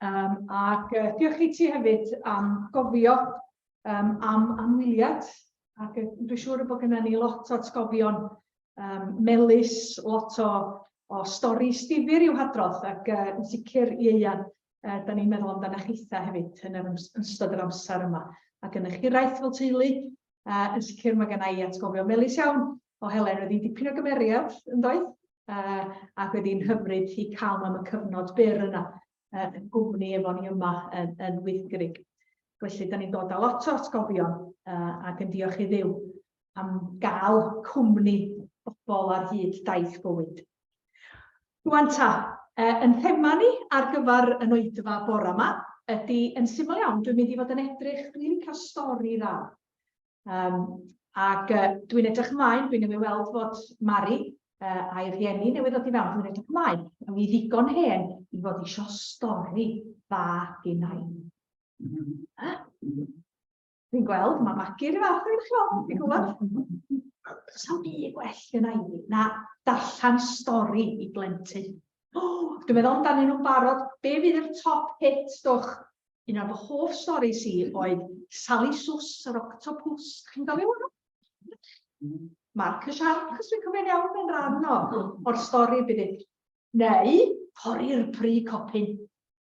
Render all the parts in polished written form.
Um, ac uh, diolch i ti hefyd am gofio um, am anwyliad. Ac uh, dwi'n siŵr bod gennym ni lot o atgofion um, melys, lot o, o stori difyr i'w hadrodd ac uh, yn sicr Ieuan, uh, da ni'n meddwl amdano chitha hefyd yn, yr, yn ystod yr amser yma. Ac yn eich hiraeth fel teulu, uh, yn sicr mae gen i atgofion melys iawn o Helen, oedd hi'n dipyn o gymeriad yn doedd? Uh, ac oedd hi'n hyfryd hi cael am y cyfnod byr yna uh, yn gwmni efo ni yma yn, yn Wyddgrug. Felly, da ni'n dod â lot o atgofion uh, ac yn diolch i Dduw am gael cwmni bobl ar hyd daith bywyd. Rwan ta, uh, yn thema ni ar gyfer yn oedfa bore yma ydy yn syml iawn, dwi'n mynd i fod yn edrych, dwi'n licio stori dda. Um, ac uh, dwi'n edrych ymlaen, dwi'n newydd weld fod Mari uh, a'i rhieni newydd ddod i fewn, dwi'n edrych ymlaen, a mi ddigon hen i fod isio stori dda gyn nain. Dwi'n gweld, mae Magi'r fath yn chi'n dwi'n gwybod. Does na'm byd gwell gynna i na darllen stori i blentyn. Oh, dwi'n meddwl amdanyn nhw'n barod. Be fydd yr top hit, stwch? Un o'r fy hoff storis i oedd Sally Sws yr Octopus. Chi'n gofio hwnnw? Mark y Shark, os dwi'n cofio'n iawn, yn rhan o, o'r stori bydd Neu, Torri'r Pry Copyn.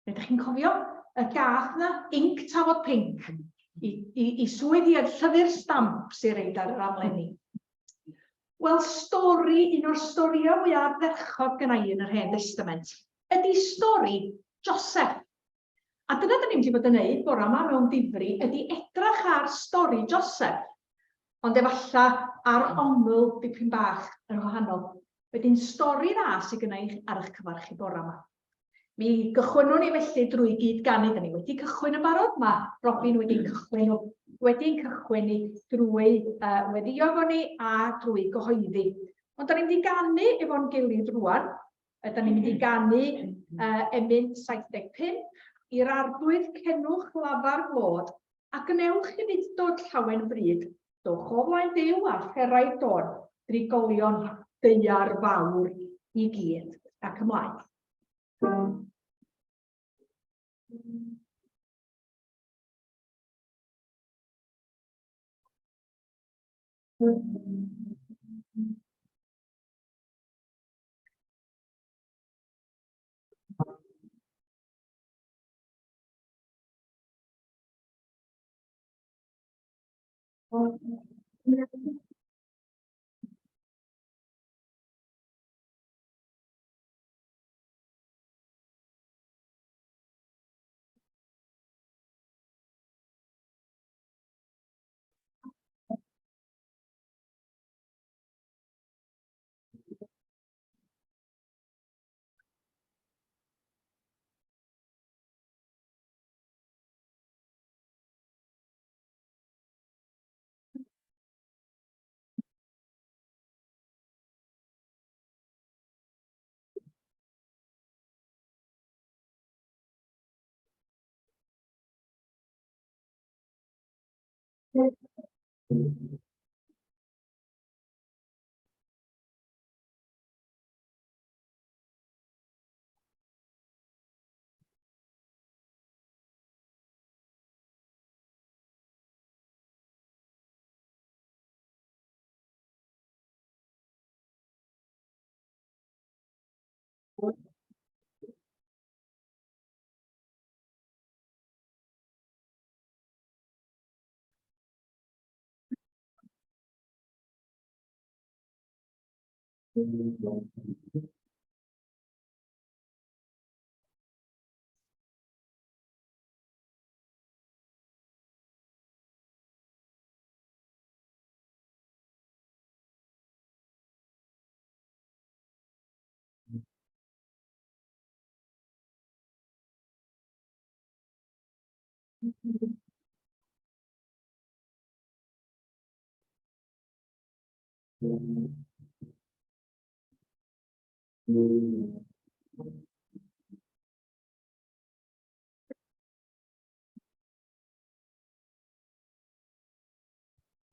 Ydych chi'n cofio y gath na, inc tafod pinc, i, i, i swydd i oedd llyfr stamp sy'n reid ar yr amlenni. Wel, stori, un o'r storïau mwyaf ardderchog gyna i yn yr Hen Destament, ydy stori Joseph. A dyna dyn ni'n mynd i fod yn neud bore yma mewn difri, ydy edrach ar stori Joseph, ond efalla ar ongl dipyn bach yn wahanol. Wedyn stori dda sydd gyna i ar eich cyfer chi bore yma. Mi gychwynnwn ni felly drwy gyd-ganu. Da ni wedi cychwyn yn barod. Mae Robin wedi cychwyn, wedi'n cychwyn ni drwy uh, weddio efo ni a drwy gyhoeddi. Ond da ni'n mynd i ganu efo'n gilydd rwan. Da ni'n mynd i ganu uh, emyn 75 i'r arglwydd cenwch lafar glod a gwnewch i fyd llawen bryd. Dowch o flaen Duw a pherau dod drigolion daear fawr i gyd. Ac ymlaen.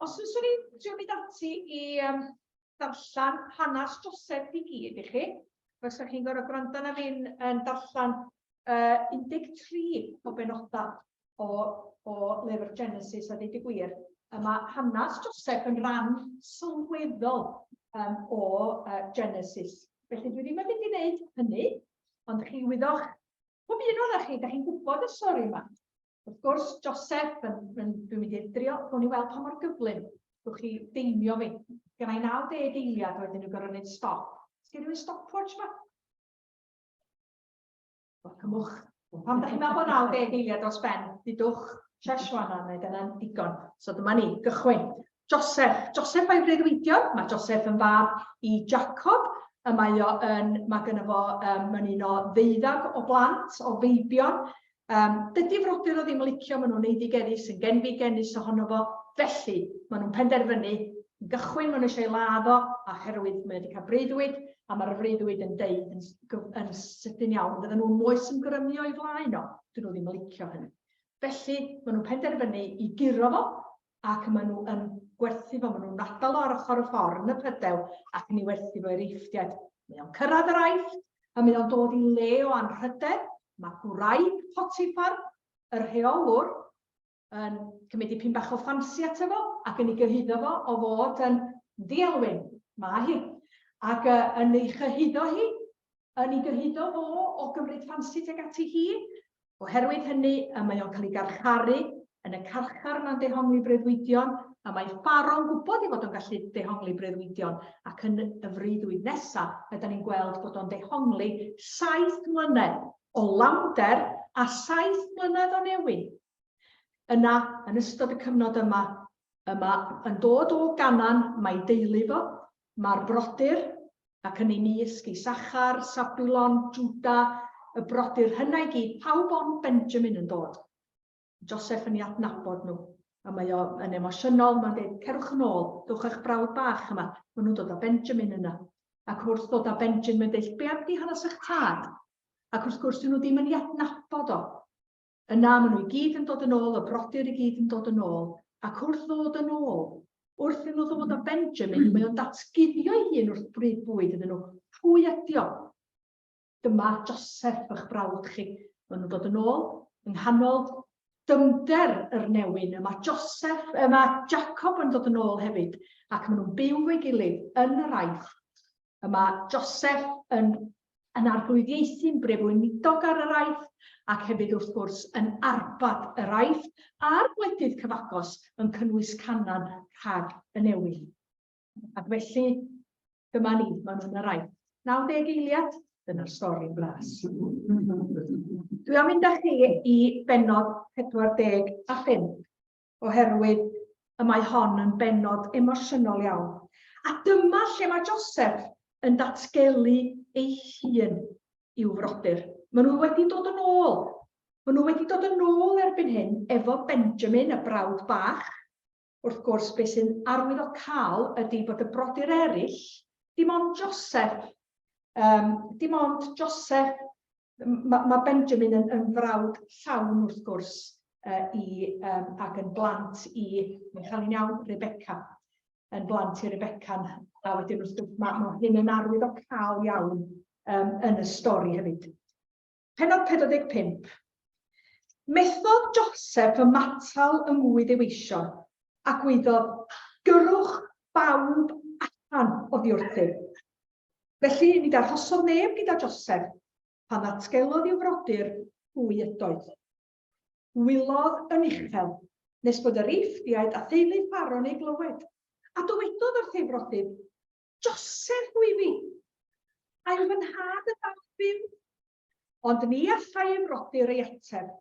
Os fyswn i'n trio mynd ati i um, darllen hanes Joseph i gyd i chi, fyswch chi'n gorfod gwrando na fi'n yn darllen. 13 o benodau o, o lyfr Genesis a dweud y gwir, y mae hanes Joseph yn rhan sylweddol um, o Genesis. Felly dwi ddim yn mynd i wneud hynny, ond chi wyddoch, pob un ohonoch chi, da chi'n gwybod y stori yma. Wrth gwrs, Joseph, yn, yn, dwi'n mynd i drio, gawn ni weld pa mor gyflym gewch chi deimio fi. Gen i 90 eiliad wedyn dwi'n gorfod gwneud stop. Sgen rhywun stopwatch ma? Wel, cymwch. Pam da chi'n meddwl bod 90 eiliad dros ben, dudwch Sheshwan a wneud yna'n digon. So dyma ni, gychwyn. Joseph. Joseph a'i freuddwydion. Mae Joseph yn fab i Jacob. Y mae o yn, mae gynno fo, um, mae'n un o ddeuddag o blant, o feibion. Um, dydy frodyr o ddim yn licio, maen nhw'n eiddigeddus, yn genfigennus ohono fo. Felly, maen nhw'n penderfynu, yn gychwyn, maen nhw eisiau ei ladd o, oherwydd mae wedi cael breuddwyd, a mae'r freuddwyd yn deud yn, yn sydyn iawn, fydden nhw'n moes yn grymu o'i flaen o. Dyn nhw ddim yn licio hynny. Felly, maen nhw'n penderfynu i guro fo, ac maen nhw yn gwerthu fo, maen nhw'n adael o ar ochr y ffordd yn y pydew ac yn ei werthu fo i'r Eifftiaid. Mae o'n cyrraedd yr Aifft a mae o'n dod i le o anrhydedd. Mae gwraig Potiphar, y rheolwr, yn cymryd dipyn bach o ffansi ato fo ac yn ei gyhuddo fo o fod yn ddielwyn. Mae hi. Ac uh, yn ei chyhuddo hi, yn ei gyhuddo fo o gymryd ffansi tuag ati hi, Oherwydd hynny, y mae o'n cael ei garcharu yn y carchar yna'n dehongli breuddwydion, a mae Pharo'n gwybod ei fod o'n gallu dehongli breuddwydion, ac yn y freuddwyd nesaf, ydan ni'n gweld bod o'n dehongli saith mlynedd o lawnder a saith mlynedd o newyn. Yna, yn ystod y cyfnod yma, y mae yn dod o Ganan, mae deulu fo, Mae'r brodyr, ac yn eu mysg Issachar, Sabulon, Jwda, y brodyr hynna i gyd, pawb ond Benjamin yn dod. Joseph yn ei adnabod nhw, a mae o yn emosiynol, mae'n dweud, cerwch yn ôl, dewch â'ch brawd bach yma. Maen nhw'n dod â Benjamin yna. Ac wrth ddod â Benjamin, mae'n dweud, be am di hanes eich tad? Ac wrth gwrs, dyn nhw ddim yn ei adnabod o. Yna, maen nhw i gyd yn dod yn ôl, y brodyr i gyd yn dod yn ôl, ac wrth ddod yn ôl, wrth iddyn nhw ddod â Benjamin, mae o'n datguddio ei hun wrth bryd bwyd iddyn nhw. Pwy ydi o? Dyma Joseph, eich brawd chi. Maen nhw'n dod yn ôl yng nghanol dyfnder yr newyn. Y mae Joseph, y mae Jacob yn dod yn ôl hefyd, ac maen nhw'n byw efo'i gilydd yn yr Aifft. Y mae Joseph yn, yn arglwyddiaethu'n brifweinidog ar yr Aifft ac hefyd wrth gwrs yn arbad yr Aifft a'r gwledydd cyfagos yn cynnwys Canaan rhag y newyn. Ac felly, dyma ni, maen nhw'n yr Aifft. 90 eiliad, dyna'r stori'n blas. Dwi am mynd â chi i bennod 45. oherwydd y mae hon yn bennod emosiynol iawn. A dyma lle mae Joseph yn datgelu ei hun i'w frodyr. Maen nhw wedi dod yn ôl. Maen nhw wedi dod yn ôl erbyn hyn efo Benjamin, y brawd bach. Wrth gwrs, beth sy'n arwyddocaol ydy bod y brodyr eraill, dim ond Joseph, um, dim ond Joseph Mae, mae Benjamin yn, yn frawd llawn wrth gwrs uh, i, um, ac yn blant i, mae'n cael i'n iawn, Rebecca, yn blant i Rebecca. A wedyn wrth gwrs mae, mae hyn yn arwydd o cael iawn um, yn y stori hefyd. Penod 45. Methodd Joseph ymatal yng ngwydd ei weision, a gweiddodd, gyrrwch bawb allan oddi wrthyf. Felly, nid arhosodd neb gyda Joseph pan ddatgelodd i'w frodyr pwy ydoedd. Wylodd yn uchel, nes bod yr Eifftiaid a theulu Pharo'n ei glywed, a dywedodd wrth ei frodyr, Joseph wyf fi! A yw fy nhad yn dal yn fyw? Ond ni allai ei frodyr ei ateb,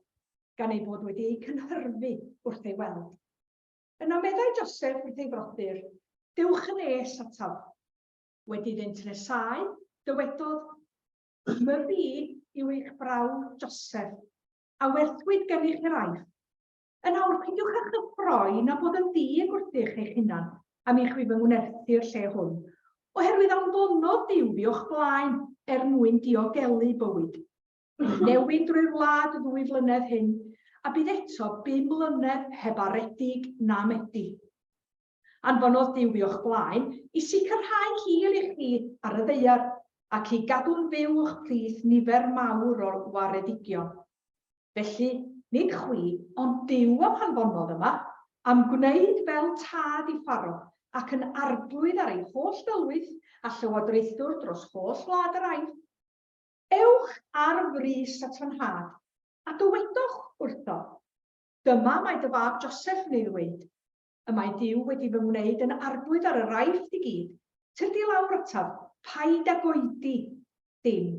gan eu bod wedi eu cynhyrfu wrth ei weld. Yna meddai Joseph wrth ei frodyr, Dewch yn nes ataf. Wedi iddynt nesáu, dywedodd, Myfi yw eich brawd Joseph, a werthwyd gennych i'r Aifft. Yn awr, peidiwch â chyffroi na bod yn ddig wrthych eich hunan am i chwi fy ngwnerthu i'r lle hwn, oherwydd anfonodd Duw fi o'ch blaen er mwyn diogelu bywyd. Newid drwy'r wlad y ddwy flynedd hyn, a bydd eto bum mlynedd heb aredig na medi. Anfonodd Duw fi o'ch blaen i sicrhau hil i chi ar y ddaear, ac i gadw'n fyw o'ch plith nifer mawr o waredigion. Felly, nid chwi, ond Duw a'm hanfonodd yma, a'm gwneud fel tad i Pharo, ac yn arglwydd ar ei holl dylwyth, a llywodraethwr dros holl wlad yr Aifft. Ewch ar frys at fy nhad, a dywedwch wrtho, Dyma mae dy fab Joseff yn ei ddweud, Y mae Duw wedi fy ngwneud yn arglwydd ar yr Aifft i gyd, tyrd i lawr ataf, paid ag oedi dim.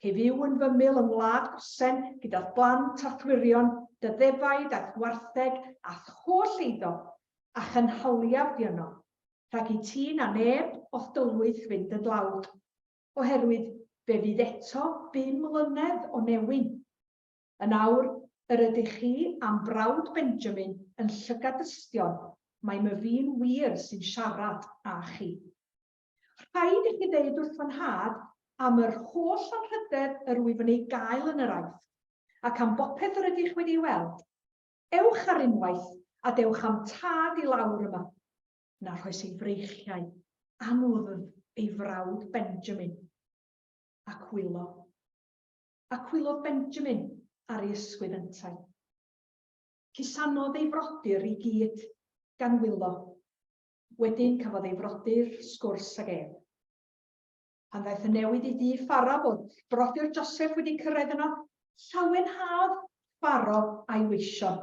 Cei fyw yn f'ymyl yng ngwlad Gosen gyda'th blant a'th wyrion, dy ddefaid a'th wartheg a'th holl eiddo, a chynhaliaf di yno, rhag i ti na neb o'th dylwyth fynd yn dlawd, oherwydd fe fydd eto bum mlynedd o newyn. Yn awr, yr ydych chi a'm brawd Benjamin yn llygad-dystion mai myfi'n wir sy'n siarad â chi. Rhaid i chi ddeud wrth fy nhad am yr holl anrhydedd yr wyf yn ei gael yn yr Aifft, ac am bopeth yr ydych wedi ei weld. Ewch ar unwaith, a dewch â'm tad i lawr yma. Na rhoes ei freichiau am wddf ei frawd Benjamin, ac wylo. A cwylodd Benjamin ar ei ysgwydd yntau. Cusanodd ei frodyr i gyd, gan wylo. Wedyn cafodd ei frodyr sgwrs ag ef. Pan ddaeth y newydd i dŷ Pharo bod brodyr Joseph wedi cyrraedd yno, llawenhaodd Pharo a'i weision.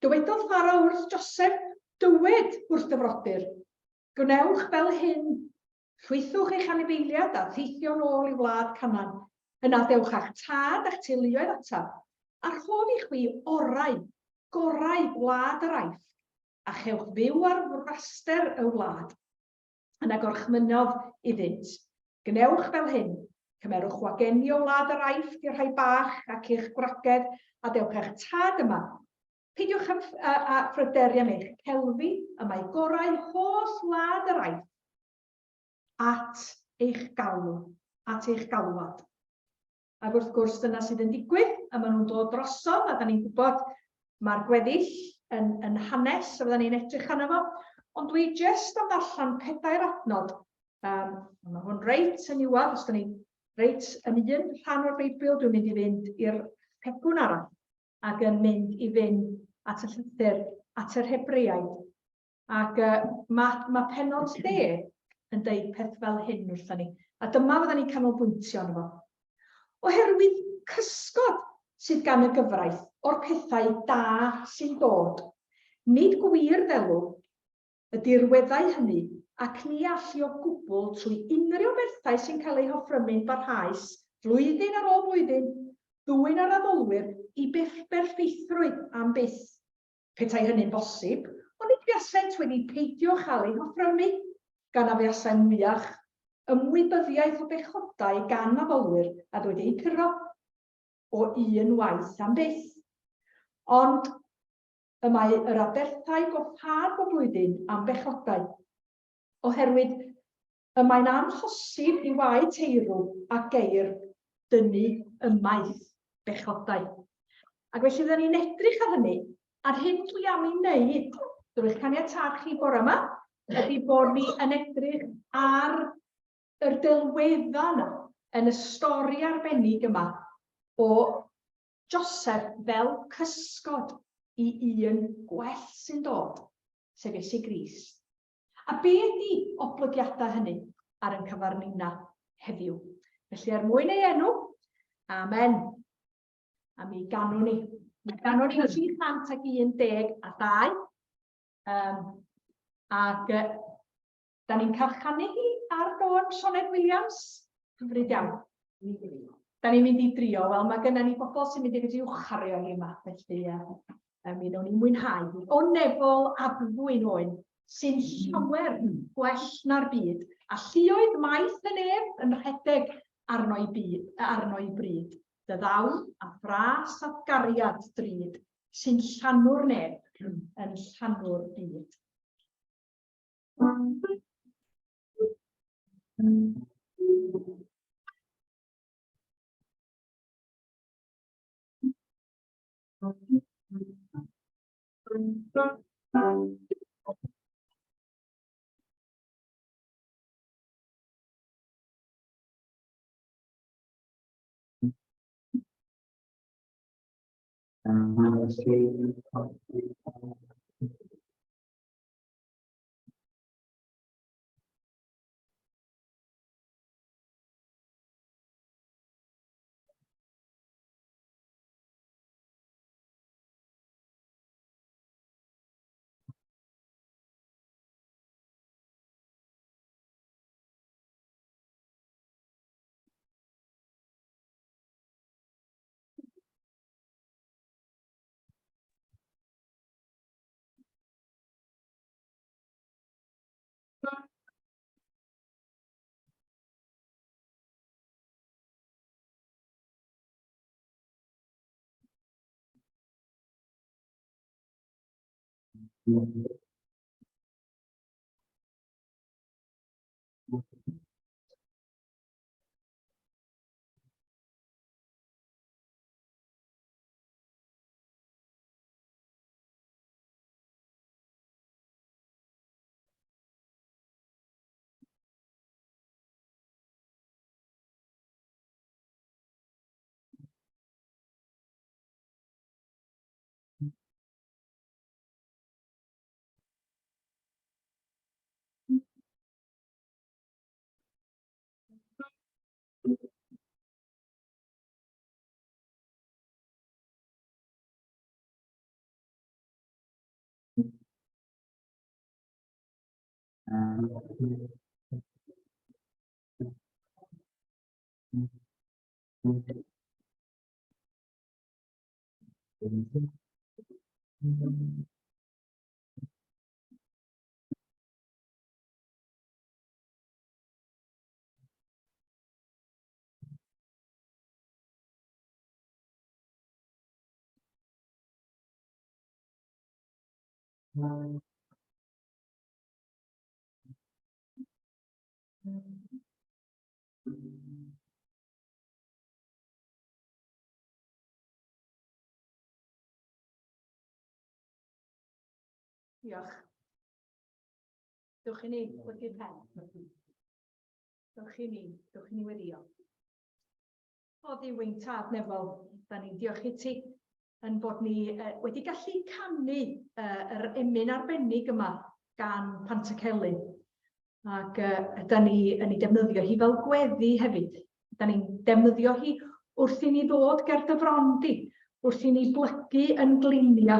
Dywedodd Pharo wrth Joseph, Dywed wrth dy frodyr, Gwnewch fel hyn, Llwythwch eich anifeiliaid a theithio'n ôl i wlad Canaan. Yna dewch â'ch tad a'ch teuluoedd ataf, a rhof i chwi orau, gorau gwlad yr Aifft, a chewch fyw ar fraster y wlad. Yna gorchmynnodd iddynt, Gwnewch fel hyn, cymerwch wageni o wlad yr Aifft i'r rhai bach ac i'ch gwragedd, a dewch â'ch tad yma. Peidiwch â, â, â phryderu am eich celfi, y mae gorau holl wlad yr Aifft at eich galw, at eich galwad. Ac wrth gwrs dyna sydd yn digwydd, a maen nhw'n dod drosodd, a da ni'n gwybod mae'r gweddill yn, yn hanes, a fydda ni'n edrych arno fo. Ond dwi jyst am ddarllen pedair adnod. Um, mae hwn reit yn iwad, os da ni reit yn un rhan o'r Beibl, dwi'n mynd i fynd i'r pegwn arall ac yn mynd i fynd at y llythyr, at yr Hebreaid. Ac uh, mae, mae penod 10 yn deud peth fel hyn wrthon ni. A dyma fydda ni'n canolbwyntio arno fo. Oherwydd cysgod sydd gan y gyfraith o'r pethau da sy'n dod, nid gwir ddelw y dirweddau hynny ac ni all i o gwbl trwy unrhyw bethau sy'n cael eu hoffrymu'n barhaus flwyddyn ar ôl blwyddyn ddwyn ar addolwyr i berffeithrwydd am byth. Petai hynny'n bosib, onid fuasent wedi peidio chael eu hoffrymu, gan na fuasai mwyach ymwybyddiaeth o bechodau gan addolwyr a dweud eu puro o un waith am byth. Ond y mae yr aberthau goffâd bob blwyddyn am bechodau, oherwydd Y mae'n amhosib i waed teirw a geir dynnu ymaith bechodau. Ac felly fydden ni'n edrych ar hynny, a'r hyn dwi am ei wneud drwy'ch caniatâd chi bore yma, ydy bod ni yn edrych ar yr delweddau yna yn y stori arbennig yma o Joseph fel cysgod i un gwell sy'n dod, sef Iesu Grist. A be ydi oblygiadau hynny ar ein cyfer ninna heddiw? Felly er mwyn ei enw, amen. A mi ganwn ni. Mi ganwn ni 312. Um, ac da ni'n cael chanu hi ar dôn Sioned Williams. Hyfryd iawn. Da ni'n mynd i drio. Wel, mae gennym ni bobl sy'n mynd i fedru uwchario hi yma, felly uh, mi wnawn ni mwynhau hi. O nefol addfwyn oen, sy'n llawer gwell na'r byd, a lluoedd maith y nef yn rhedeg arno'i byd, arno'i bryd. Dy ddawn a thras a gariad drud, sy'n llanw'r nef, yn llanw'r byd. Diolch. Dewch i ni blygu'r pen. Dewch i ni, dewch i ni weddio. O Dduw ein tad nefol, da ni'n diolch i ti yn bod ni uh, wedi gallu canu uh, yr emyn arbennig yma gan Pantycelyn. Ac uh, da ni yn ei defnyddio hi fel gweddi hefyd. Da ni'n defnyddio hi wrth i ni ddod ger dy fron di, wrth i ni blygu yn glinia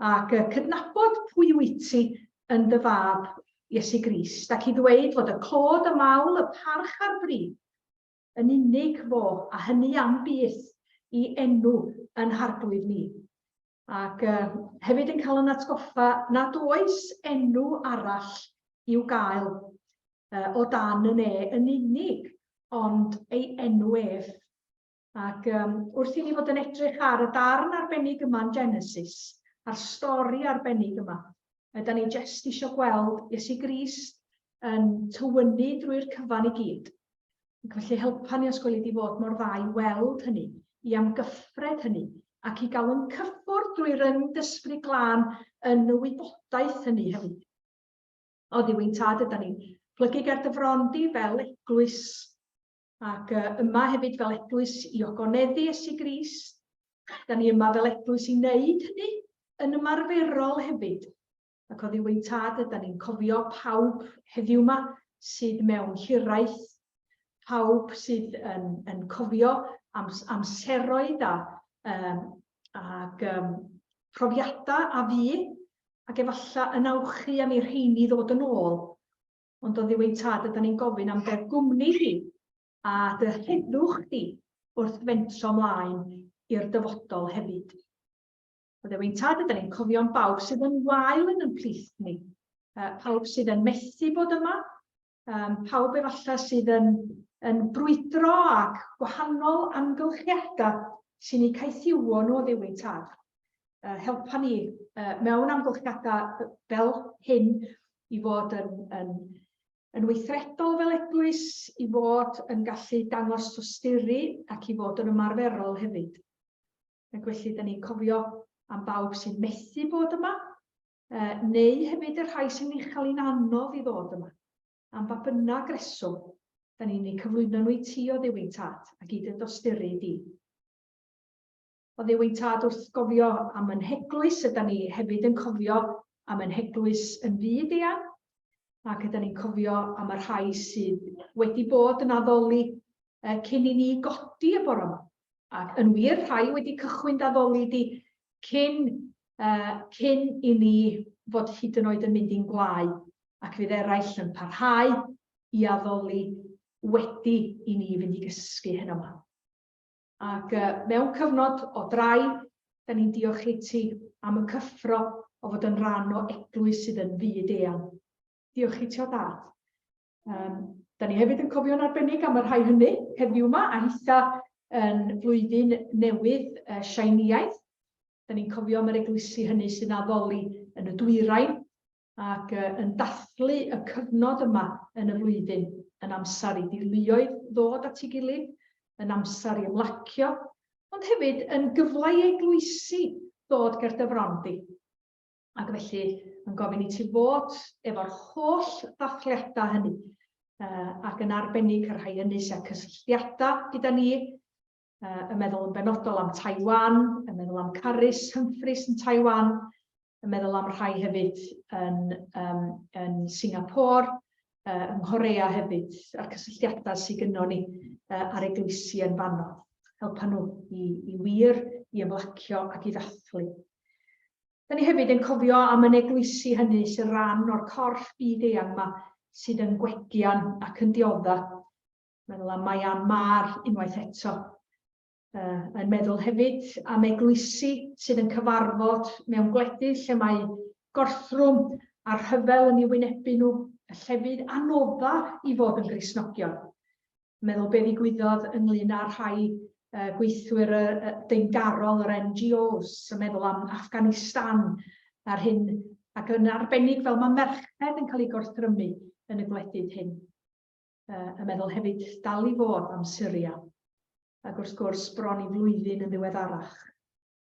ac uh, cydnabod pwy wyt ti yn dy fab Iesu Grist, ac i ddweud fod y clod, y mawl, y parch a'r bri yn unig fo, a hynny am byth, i enw yn Harglwydd ni. Ac uh, hefyd yn cael yn atgoffa nad oes enw arall i'w gael uh, o dan y ne yn unig, ond ei enw ef. Ac um, wrth i ni fod yn edrych ar y darn arbennig yma yn Genesis, a'r stori arbennig yma, ydy ni jyst eisiau gweld Iesu Grist yn tywynnu drwy'r cyfan i gyd. Ac felly helpa ni os gweli di fod mor dda i weld hynny, i amgyffred hynny, ac i gael yn cyffwrdd drwy rym d'Ysbryd Glân yn y wybodaeth hynny hefyd. O Dduw ein Tad, yda ni'n plygu ger dy fron di fel eglwys, ac yma hefyd fel eglwys i ogoneddu Iesu Grist. Da ni yma fel eglwys i wneud hynny yn ymarferol hefyd. Ac o Dduw ein Tad, ydan ni'n cofio pawb heddiw 'ma sydd mewn hiraeth, pawb sydd yn, yn cofio am, amseroedd a, um, ag um, profiadau a fu, ac efallai yn awchu am i'r rheini ddod yn ôl. Ond o Dduw ein Tad, ydan ni'n gofyn am dy gwmni di a dy heddwch di wrth fentro mlaen i'r dyfodol hefyd. O Dduw ein Tad, ydan ni'n cofio am bawb sydd yn wael yn yn plith ni, uh, pawb sydd yn methu bod yma, um, pawb efallai sydd yn, yn brwydro ac gwahanol amgylchiadau sy'n eu caethiwo nhw o Dduw ein Tad. Uh, helpa ni uh, mewn amgylchiadau fel hyn i fod yn, yn, yn weithredol fel eglwys, i fod yn gallu dangos tosturi ac i fod yn ymarferol hefyd. Ac felly, da ni'n cofio am bawb sy'n methu bod yma, neu hefyd y rhai sy'n ei chael hi'n anodd i ddod yma. Am ba bynnag reswm, da ni'n eu cyflwyno nhw i ti o Dduw ein Tad, ac i dy dosturi di. O Dduw ein Tad, wrth gofio am yn heglwys, ydan ni hefyd yn cofio am yn heglwys yn fyd eang, ac ydan ni'n cofio am y rhai sydd wedi bod yn addoli cyn i ni godi y bore yma. Ac yn wir, rhai wedi cychwyn d'addoli di cyn, uh, cyn i ni fod hyd yn oed yn mynd i'n gwlau, ac fydd eraill yn parhau i addoli wedi i ni fynd i gysgu heno yma. Ac uh, mewn cyfnod o drai, da ni'n diolch i ti am y cyffro o fod yn rhan o eglwys sydd yn fyd eang. Diolch i ti o dad. Um, da ni hefyd yn cofio'n arbennig am y rhai hynny heddiw yma, a hitha yn flwyddyn newydd uh, Siainiaeth. Da ni'n cofio am yr eglwysi hynny sy'n addoli yn y dwyrain ac uh, yn dathlu y cyfnod yma yn y flwyddyn, yn amser i deuluoedd ddod at ei gilydd, yn amser i ymlacio, ond hefyd yn gyfle i eglwysi ddod ger dy fron di. Ac felly yn gofyn i ti fod efo'r holl ddathliadau hynny, uh, ac yn arbennig y rhai hynny sy'n cysylltiadau gyda ni, uh, yn meddwl yn benodol am Taiwan, yn meddwl am Carys Humphreys yn Taiwan, yn meddwl am rhai hefyd yn, um, yn Singapore, uh, yng Nghorea hefyd, a'r cysylltiadau sydd gynnon ni uh, ar eglwysi yn fanno. Helpa nhw i, i wir, i ymlacio ac i ddathlu. Da ni hefyd yn cofio am yn eglwysi hynny sy'n rhan o'r corff byd eang yma sydd yn gwegian ac yn diodda. Meddwl am Myanmar unwaith eto. Uh, yn meddwl hefyd am eglwysi sydd yn cyfarfod mewn gwledydd lle mae gorthrwm a rhyfel yn ei wynebu nhw, y llefydd anodda i fod yn Gristnogion. Meddwl be ddigwyddodd ynglyn â rhai uh, gweithwyr y, y dyngarol, yr NGOs, yn meddwl am Afghanistan a'r hyn, ac yn arbennig fel mae merched yn cael eu gorthrymu yn y gwledydd hyn. Uh, yn meddwl hefyd dal i fod am Syria, ac wrth gwrs bron i flwyddyn yn ddiweddarach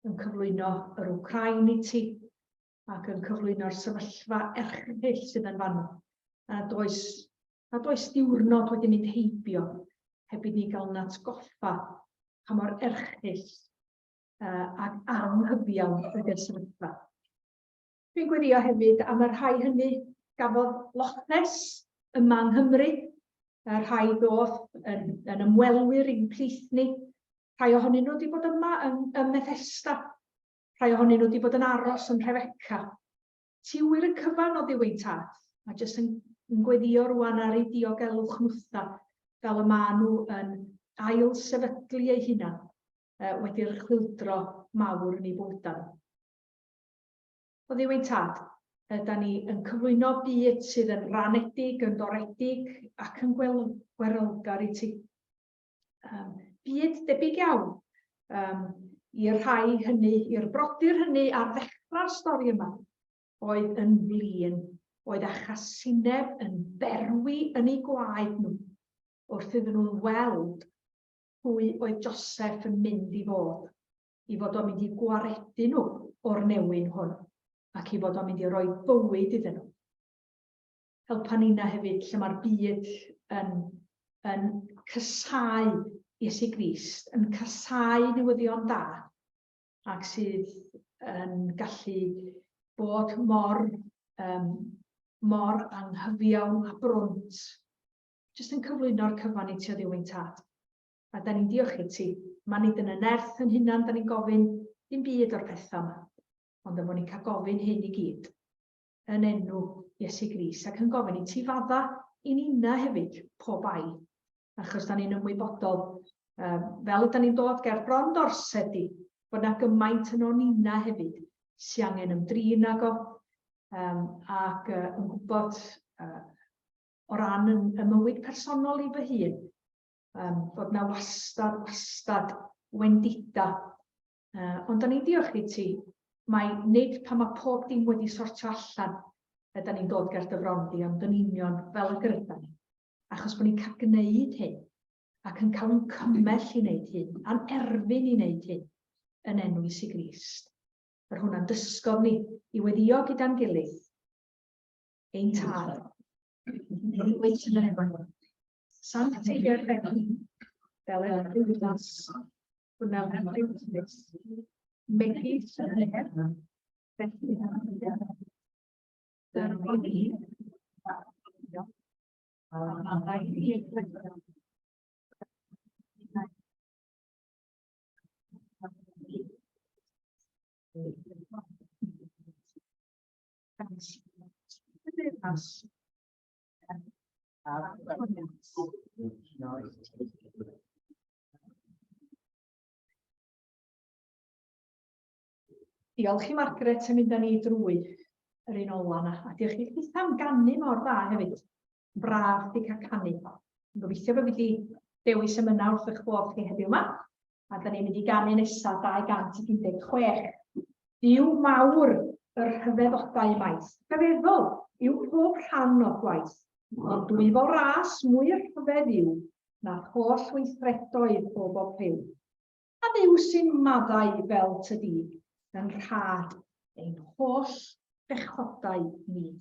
yn cyflwyno yr Wcrain i ti, ac yn cyflwyno'r sefyllfa erchyll sydd yn fanno. A does, nad oes diwrnod wedi mynd heibio heb i ni gael yn atgoffa pa mor erchyll uh, ac anghyfiawn ydy'r sefyllfa. Dwi'n gweddio hefyd am y rhai hynny gafodd loches yma yng Nghymru, y rhai ddoth yn, yn ymwelwyr i'n plith ni, rhai ohonyn nhw wedi bod yma ym, ym Methesda, Rhai ohonyn nhw wedi bod yn aros yn Nhrebeca. Ti wir y cyfan o Dduw ein Tad. Mae jyst yn, yn gweddio rwan ar eu diogelwch nhwtha, fel y maen nhw yn ail sefydlu eu hunan uh, wedi'r chwildro mawr yn eu bywydau nhw. O Dduw ein Tad, da ni yn cyflwyno byd sydd yn ranedig, yn doredig ac yn gwerylgar i ti. Um, byd debyg iawn um, i'r rhai hynny, i'r brodyr hynny ar ddechrau'r stori yma, oedd yn flin, oedd â chasineb yn berwi yn eu gwaed nhw, wrth iddyn nhw'n weld pwy oedd Joseph yn mynd i fod, i fod o'n mynd i gwaredu nhw o'r newyn hwn, ac i fod o'n mynd i roi bywyd iddyn nhw. Helpa nina hefyd lle mae'r byd yn, yn casáu Iesu Grist, yn casáu newyddion da, ac sydd yn gallu bod mor, um, mor anghyfiawn a brwnt. Jyst yn cyflwyno'r cyfan i ti o Dduw ein Tad. A da ni'n diolch i ti. Mae nid yn y nerth yn hunan, da ni'n gofyn dim byd o'r pethau yma. Ond yn bod ni'n cael gofyn hyn i gyd. yn enw Iesu Grist ac yn gofyn i ti fadda i ninna hefyd pob bai, achos da ni'n ymwybodol, um, fel yda ni'n dod ger bron dorsed di, bod na gymaint yn o'n ninna hefyd sy angen ymdrin ag o, um, ac uh, yn gwybod uh, o ran yn, y mywyd personol i fy hun, um, bod na wastad, wastad wendida. Ond da ni'n diolch i ti, mai nid pan mae pob dim wedi sortio allan yda ni'n dod ger dy fron di, ond yn union fel y gyda ni. Achos bod ni'n cael gwneud hyn, ac yn cael yn cymell i wneud hyn, a'n erfyn i wneud hyn, yn enw Iesu Grist. Yr hwnna'n dysgodd ni i weddio gyda'n gilydd. Ein Tad. Wyt yn y nefoedd. Sancteiddier enw, fel yr Gwnel Megis felly Diolch i Margaret yn mynd â ni drwy yr un ola 'na, a diolch i chitha am ganu mor dda hefyd. Braf 'di cael canu. Yn gobeithio bod fi wedi dewis emynau wrth eich bodd chi heddiw 'ma. A da ni'n mynd i ganu nesaf 216. Duw mawr y rhyfeddodau maith. Rhyfeddol yw pob rhan o'r gwaith, ond dwyfol ras mwy rhyfedd yw na'r holl weithredoedd o bob rhyw. A Dduw sy'n maddau fel tydi yn rhad ein holl bechodau ni.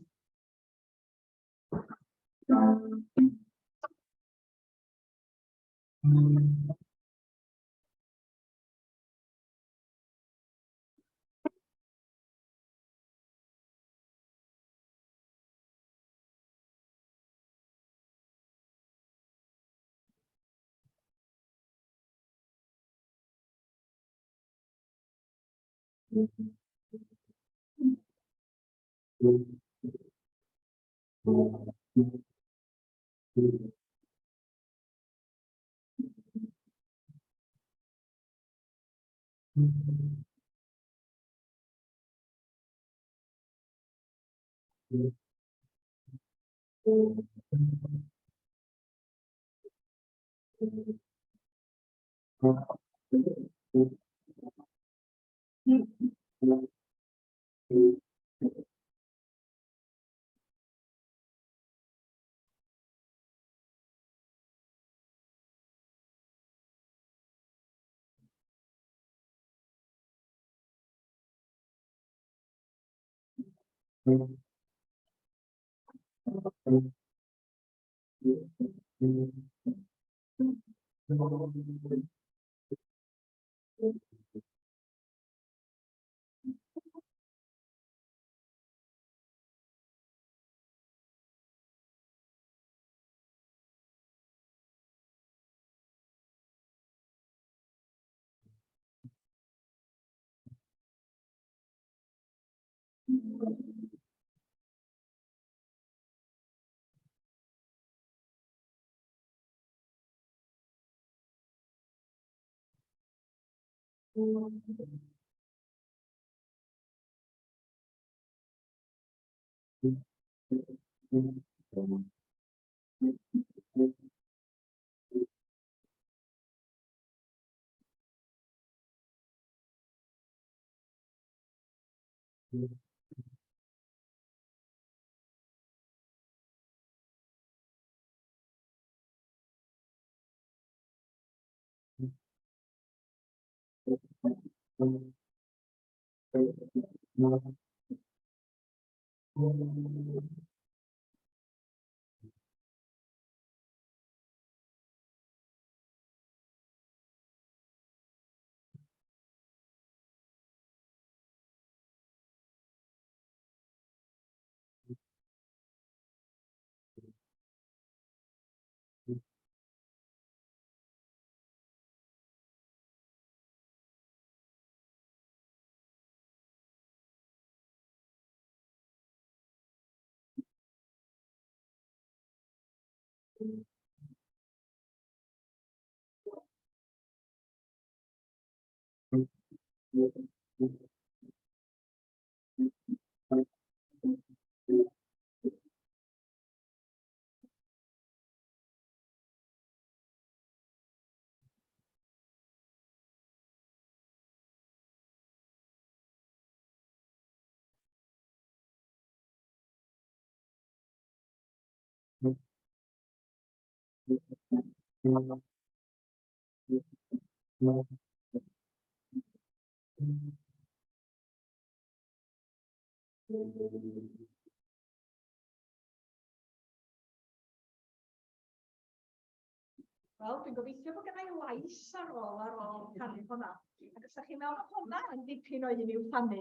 Wel, dwi'n gobeithio bod gennau lais ar ôl ar ôl canu hwnna. Ac os ydych chi'n meddwl bod hwnna yn dipyn o un i'w rhannu,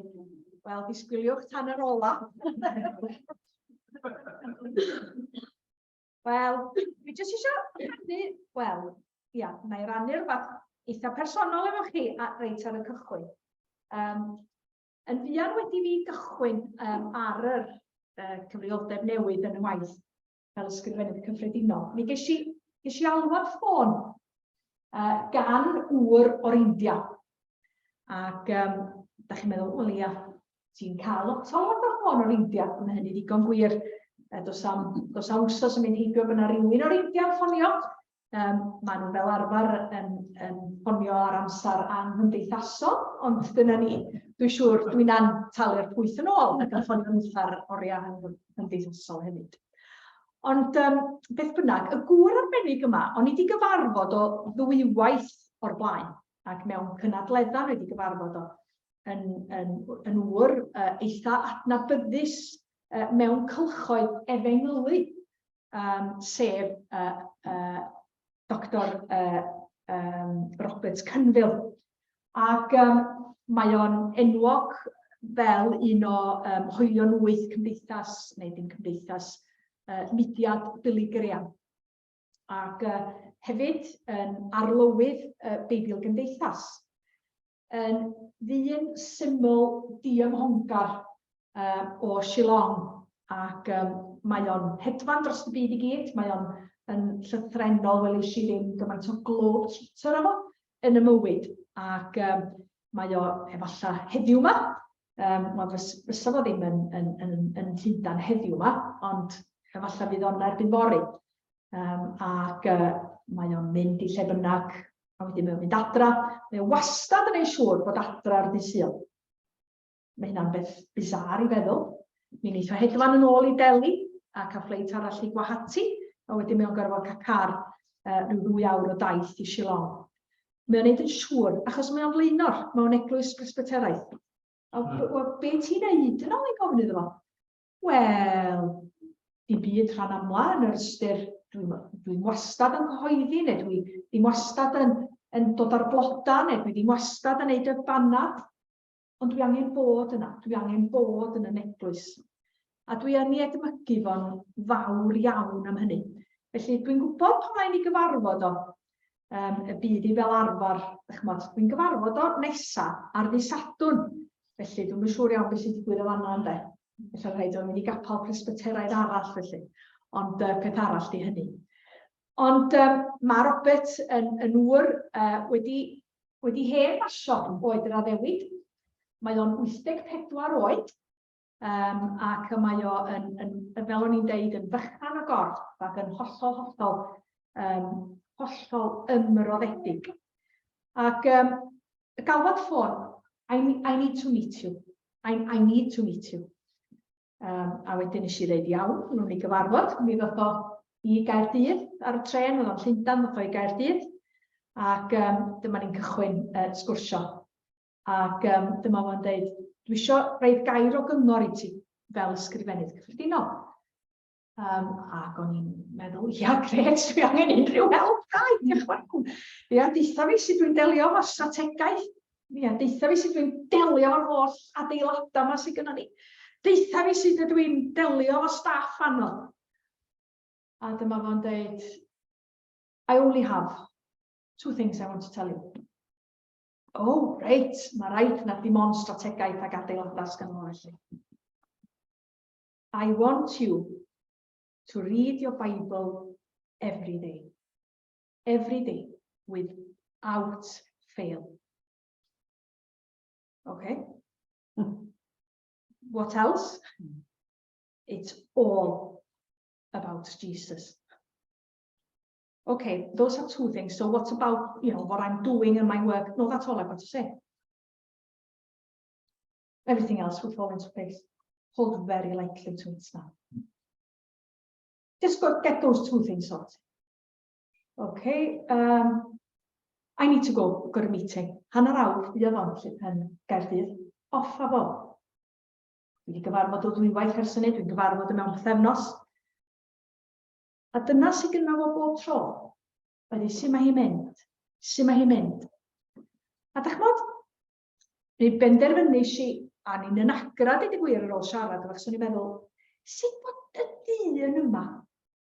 wel, disgwyliwch tan yr ola. Wel, dwi jyst eisiau rhannu, wel, ia, na i rannu rhywbeth eitha personol efo chi a, reit ar y cychwyn. Um, yn fuan wedi fi gychwyn um, ar yr uh, cyfrifoldeb newydd yn y waith fel ysgrifennydd cyffredinol, mi ges i, ges i alwad ffôn uh, gan ŵr o'r India. Ac um, da chi'n meddwl, wel ia, ti'n cael lot o alwad ffôn o'r India, a mae hynny ddigon gwir. Dos am, dos am wsos yn mynd heibio bod yna rhywun o'r India yn ffonio. Um, maen nhw fel arfer yn, yn ffonio ar amser anghymdeithasol, ond dyna ni. Dwi'n siŵr dwi'n an talu'r pwyth yn ôl ac yn ffonio nhw'r oriau anghymdeithasol hefyd. Ond um, beth bynnag, y gŵr arbennig yma, o'n i wedi gyfarfod o ddwywaith o'r blaen, ac mewn cynadledda wedi gyfarfod o yn, yn, yn ŵr uh, eitha adnabyddus uh, mewn cylchoedd efengylu, um, sef uh, uh, Dr uh, um, Robert Cynfil. Ac um, mae o'n enwog fel un o um, hoelion wyth cymdeithas, neu dim cymdeithas, uh, mudiad Billy Graham. Ac uh, hefyd yn arlywydd uh, Beibl Gymdeithas. Yn ddyn syml diymhongar uh, o Shillong ac um, mae o'n hedfan dros y byd i gyd, mae o'n yn llythrennol, welis i ddim gymaint o globe trotter efo yn y mywyd ac um, mae o efallai heddiw yma, um, wel fys, fysa fo ddim yn, yn, yn, yn Llundain heddiw yma, ond efallai fydd o'n erbyn fory. Um, ac uh, mae o'n mynd i lle bynnag, a wedyn mae o'n mynd adra. Mae o wastad yn ei siŵr bod adra ar ddydd Sul. Mae hynna'n beth bizar i feddwl. Mi wneith o hedfan yn ôl i Delhi a cael ffleit arall i Guwahati, a wedyn mae o'n gorfod cael car uh, rhyw ddwy awr o daith i Shillong. Mae o'n neud yn siŵr, achos mae o'n flaenor mewn eglwys Presbyteraidd. A mm. be ti'n neud yn ôl i gofyn iddo fo? Wel, dim byd rhan amla yn yr ystyr, dwi'n dwi wastad yn cyhoeddi, neu dwi ddim wastad yn, yn dod ar blodau, neu dwi ddim wastad yn neud y banad. Ond dwi angen bod yna, dwi angen bod yn y eglwys. A dwi yn ei edmygu fo'n fawr iawn am hynny. Felly dwi'n gwybod pan mae'n ei gyfarfod o, um, y bydd i fel arfer, chymod, dwi'n gyfarfod o nesa ar ddydd Sadwrn. Felly dwi'm yn siŵr iawn beth sy'n digwydd o fanna ynde. Felly rhaid o'n mynd i gapel Presbyteraidd arall felly. Ond uh, peth arall di hynny. Ond um, mae Robert yn, yn ŵr uh, wedi Wedi hen basio oed yr addewid, mae o'n 84 oed, um, ac mae o yn, yn, yn, fel o'n i'n deud, yn fychan o gorff ac yn hollol, hollol, um, hollol ymroddedig. Ac um, y galwad ffôn, I, I need to meet you. I, I need to meet you. Um, a wedyn nes i ddeud, iawn, nhw'n ni gyfarfod. Mi ddoth o i Gaerdydd ar y tren, oedd o'n Llundain, ddoth o i Gaerdydd. Ac um, dyma ni'n cychwyn uh, sgwrsio. Ac um, dyma fo'n deud, dwi eisiau rhaid gair o gyngor i ti fel ysgrifennydd cyffredinol. Um, ac o'n i'n meddwl, ia, gret, dwi angen unrhyw help, da, diolch yn fawr. Ia, deutha fi sut dwi'n delio efo strategaeth. Ia, deutha fi sut dwi'n delio efo'r holl adeiladau yma sydd gynnon ni. Deutha fi sut ydw i'n delio efo staff anodd. A dyma fo'n deud, I only have two things I want to tell you. Oh, reit, mae rhaid na dim ond strategaeth ac adeiladau sgynno fo felly. I want you to read your Bible every day. Every day, without fail. Okay. What else? It's all about Jesus. Okay, those are two things. So what about, you know, what I'm doing in my work? No, that's all I've got to say. Everything else will fall into place. Hold very lightly to it now. Just go get those two things sorted. Okay, um, I need to go, I've got a meeting. Hanner awr, fuodd o'n lle yn Gaerdydd. Off a fo. Dwi wedi gyfarfod o ddwywaith ers hynny, dwi'n gyfarfod yn mewn pythefnos. A dyna sydd gynno fo bob tro. Wedyn, sut mae hi'n mynd? Sut mae hi'n mynd? A dach ch'mod, mi benderfynais i, a ni'n yn agra deud y gwir ar ôl siarad efo, achos o'n i'n meddwl, sut bod y dyn yma,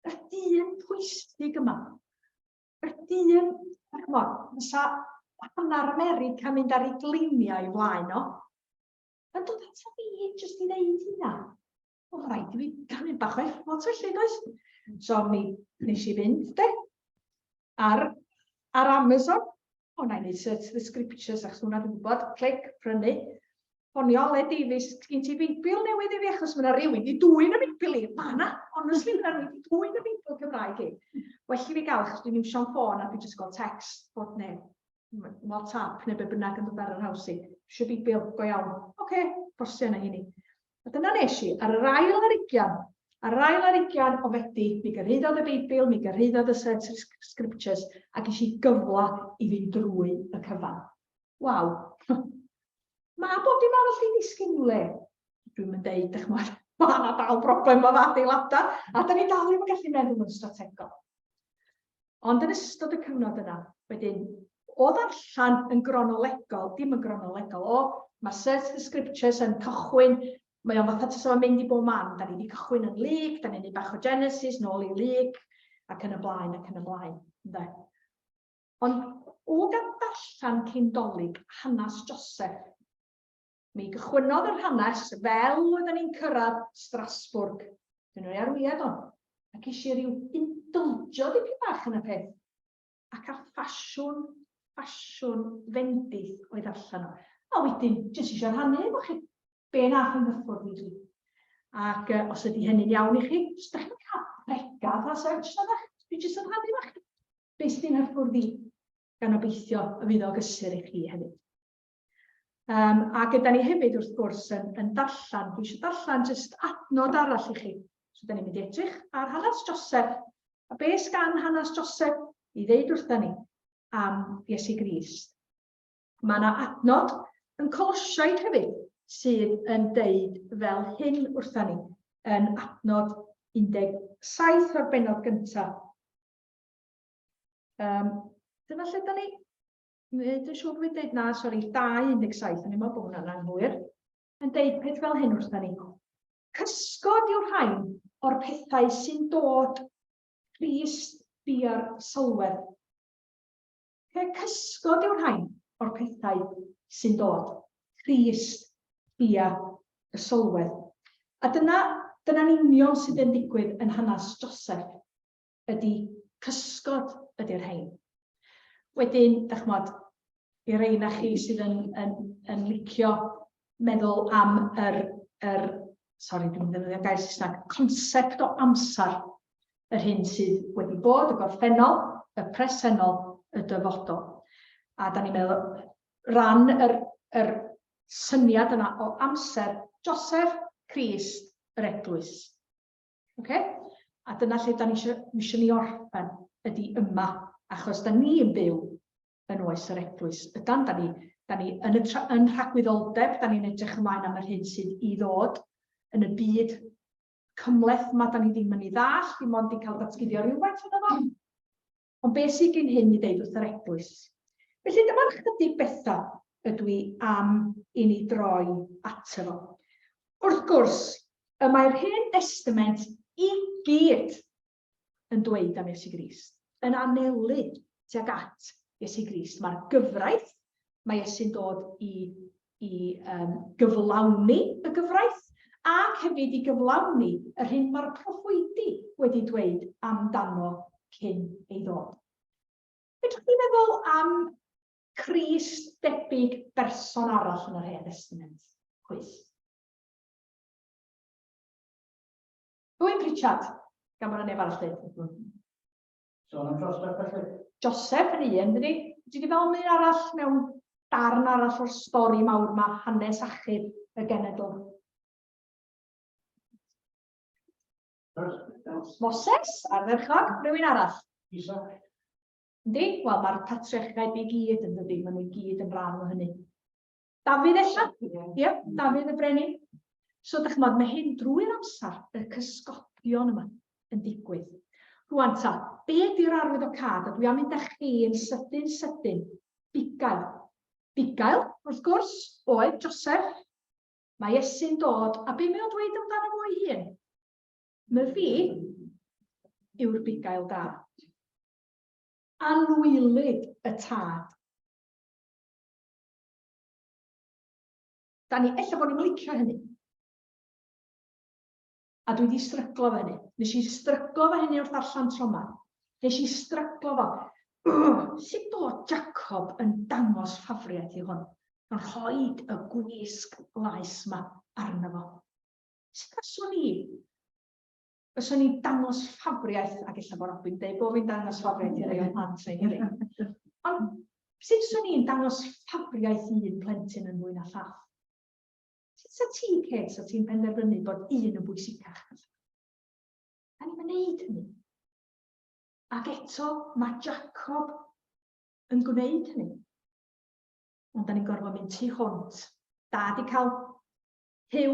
y dyn pwysig yma, y dyn, dach ch'mod, fysa hanner America mynd ar ei gliniau i flaen o, yn dod ata fi jyst i ddeud hynna. O, rhaid i fi gael bach o effort felly, does? So mi nes i fynd, de, ar, ar Amazon. O, na i wneud search the scriptures, achos hwnna dwi'n gwybod, clic, prynu. Ffonio Aled Davies, gen ti Beibl newydd i fi, achos mae yna rhywun di dwyn y Beibl i. Mae yna, honestly, mae yna rhywun di dwyn y Beibl Cymraeg i. Well i fi gael, achos dwi'n iwsio'n ffôn a dwi'n just gweld text bod neu WhatsApp neu be bynnag yn dod ar yr haws i. Eisiau Beibl, go iawn. Oce, okay, postio yna i ni. A dyna nes i, ar yr ail ar ugian, ar yr ail ar ugian o Fedi, mi gyrhaeddodd y Beibl, mi gyrhaeddodd y Search Scriptures, a ges i gyfle i fynd drwy y cyfan. Waw! Mae bob dim arall i ddisgyn i'w le. Dwi'm yn deud, dych ch'mod, mae yna dal broblem efo adeiladau, a da ni dal ddim yn gallu meddwl yn strategol. Ond yn ystod y cyfnod yna, wedyn, o ddarllen yn gronolegol, dim yn gronolegol, o, mae Search the Scriptures yn cychwyn, mae o'n fatha tasa fo'n mynd i bob man, da ni wedi cychwyn yn Luke, da ni'n neud bach o Genesis, nôl i Luke, ac yn y blaen, ac yn y blaen. Ynde? Ond o gael darllen cyn Dolig hanes Joseph, Mi gychwynnodd yr hanes fel oedden ni'n cyrraedd Strasbourg. Dwi'n rhoi arwyad o. A ces i ryw indulgio dipyn bach yn y peth. Ac a ffasiwn, ffasiwn fendith oedd allan o. A wedyn, jyst eisiau rhannu efo chi. Be nath yn gyffwrdd i chi. Ac uh, os ydy hynny'n iawn i chi, os da chi'n cael pregath as such, na ddech, dwi jyst yn rhannu efo chi. Be sydd yn hyffwrdd i, gan obeithio y fydd o gysur i chi hefyd. Um, a gyda ni hefyd, wrth gwrs, yn, yn darllen, dwi eisiau darllen jyst adnod arall i chi. So, da ni'n mynd i edrych ar hanes Joseph. A beth sgan hanes Joseph i ddeud wrtha ni am Iesu Grist? Mae yna adnod yn Colosiaid hefyd sydd yn deud fel hyn wrtha ni, yn adnod 17 o'r bennod gyntaf. Um, dyna lle da ni. Dwi'n siŵr bod fi'n deud na, sori, 2.17, o'n i'n meddwl bod hwnna'n anghywir, yn deud peth fel hyn wrtha ni. Cysgod yw'r rhain o'r pethau sy'n dod Crist bia'r sylwedd. Pe cysgod yw'r rhain o'r pethau sy'n dod Crist bia y sylwedd. A dyna, dyna'n union sydd yn digwydd yn hanes Joseph. ydy cysgod ydy'r rhain. Wedyn, dach ch'mod, i rei na chi sydd yn, yn, yn licio meddwl am yr, yr sori, dwi'n defnyddio gair Saesneg, concept o amser, yr hyn sydd wedi bod, y gorffennol, y presennol, y dyfodol. A da ni'n meddwl, ran yr, yr syniad yna o amser, Joseph, Crist, yr eglwys. Okay? A dyna lle da ni eisiau, eisiau ni orffen, ydy yma, achos da ni yn byw yn oes yr eglwys. Ydan, da ni, da ni yn, y tra, yn rhagwyddoldeb, da ni'n edrych ymlaen am yr hyn sydd i ddod yn y byd cymhleth yma, da ni ddim yn ei ddall, dim ond i cael datguddio rhywfaint ohono fo. Ond beth sydd gen hyn i ddeud wrth yr eglwys? Felly dyma'r chydig bethau ydw i am i ni droi ato fo. Wrth gwrs, y mae'r Hen Destament i gyd yn dweud am Iesu Grist, yn anelu tuag at Iesu Grist. Mae'r gyfraith, mae Iesu'n dod i i um, gyflawni y gyfraith ac hefyd i gyflawni yr hyn mae'r proffwydi wedi dweud amdano cyn ei ddod. Fedrwch chi feddwl am Crist debyg berson arall yn yr Hen Testament? Cwis. Owen Pritchard, gan bod yna neb arall dweud. Sôn am Joseph felly? Joseph yn un, dydi? Dwi wedi fel un arall mewn darn arall o'r stori mawr ma, hanes achub y genedl. Moses, ardderchog, rhywun arall? Isaac. Yndi? Wel, mae'r patriarchaid i gyd yn dydi, maen nhw i gyd yn rhan o hynny. Dafydd ella? Ie, yeah, Dafydd y brenin. So, dych ch'mod, mae hyn drwy'r amser, y cysgodion yma yn digwydd. Rwan ta, be ydy'r arwyddocâd? A dwi am mynd â chi yn sydyn sydyn. Bugail. Bugail, wrth gwrs, oedd Joseph. Mae Iesu'n dod, a be mae o'n dweud amdano fo ei hun? Myfi yw'r bugail da. Anwylyd y tad. Da ni, ella bod ni'n licio hynny. A dwi 'di stryglo efo hynny. Nes i stryglo efo hynny wrth ddarllen tro 'ma. Nes i stryglo fo. Sut bod Jacob yn dangos ffafriaeth i hwn? Yn rhoi y gwisg laes 'ma arno fo. Sut faswn i? Fyswn i'n dangos ffafriaeth, ac ella bod Robin deud bod fi'n dangos ffafriaeth i rai o'n plant ni hefyd. Ond sut fyswn i'n dangos ffafriaeth i un plentyn yn fwy na llall? Sut sa ti, Kate, sa ti'n penderfynu bod un yn bwysicach na llall? Da ni'n gwneud hynny. Ac eto, mae Jacob yn gwneud hynny. Ond da ni'n gorfod mynd tu hwnt. Da di cael Huw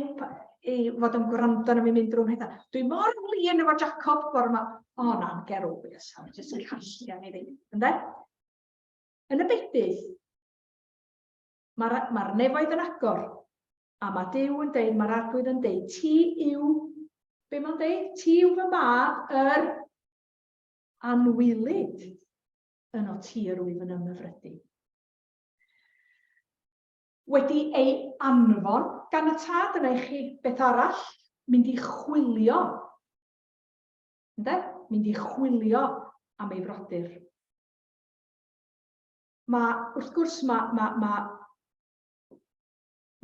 i fod yn gwrando na fi'n mynd drwy'n pethau. Dwi mor flin efo Jacob bore yma. O oh, na, get over yourself. Just yn callian i fi. Ynde? Yn y bedydd, Mae'r mae nefoedd yn agor, a mae Duw yn deud, mae'r arglwydd yn deud, ti yw, be mae'n deud? Ti yw fy mab, yr anwylyd yn o ti yr wyf yn ymhyfrydu. Wedi ei anfon gan y tad yna i chi beth arall, mynd i chwilio. Ynde? Mynd i chwilio am ei frodyr. Mae, wrth gwrs, mae, mae, mae,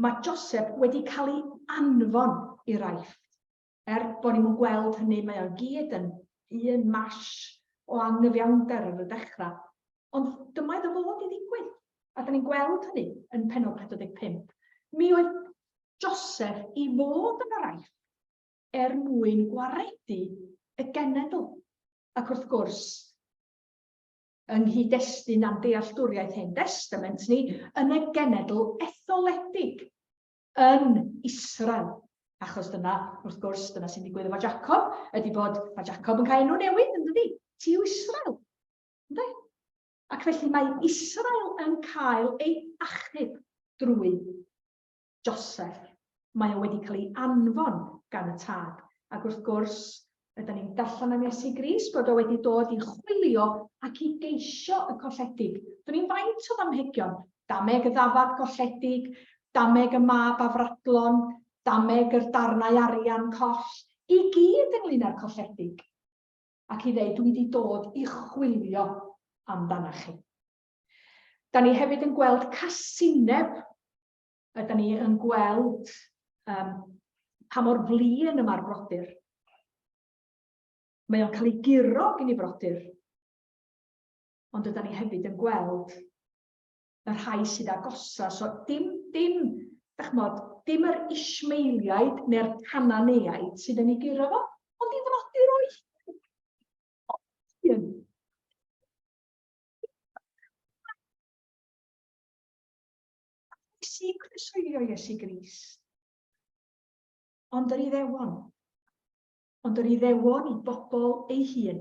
mae Joseph wedi cael ei anfon i'r Aifft. Er bod ni'n gweld hynny, mae o'n gyd yn un mash o anghyfiawnder ar y dechrau. Ond dyma iddo fod i ddigwydd. A da ni'n gweld hynny yn penod 45. Mi oedd Joseph i fod yn yr Aifft er mwyn gwaredu y genedl. Ac wrth gwrs, yng nghyd-destun a'n dealltwriaeth Hen Destament ni, yn y genedl etholedig yn Israel. Achos dyna, wrth gwrs, dyna sy'n digwydd efo Jacob, ydy bod mae Jacob yn cael enw newydd, yn dydi? Ti yw Israel. Ynddi? Ac felly mae Israel yn cael ei achub drwy Joseph. Mae o wedi cael ei anfon gan y Tad. Ac wrth gwrs, ydan ni'n darllen am Iesu Grist bod o wedi dod i chwilio ac i geisio y colledig. Dwn i'n faint o ddamhegion. Dameg y ddafad golledig, dameg y mab afradlon, dameg yr darnau arian coll, i gyd ynglyn â'r colledig. Ac i ddeud, dwi wedi dod i chwilio amdanach chi. Da ni hefyd yn gweld casineb Ydan ni yn gweld um, pa mor flin y mae'r brodyr. Mae o'n cael ei guro gen i brodyr. Ond ydan ni hefyd yn gweld y rhai sydd agosa. So dim, dim, dachmod, dim yr Ishmaeliaid neu'r Cananeaid sydd yn ei guro fo, ond i frodyr o'i hun. Pwy sy'n croeshoelio Iesu Grist? Ond yr Iddewon. Ond yr Iddewon i bobl ei hun.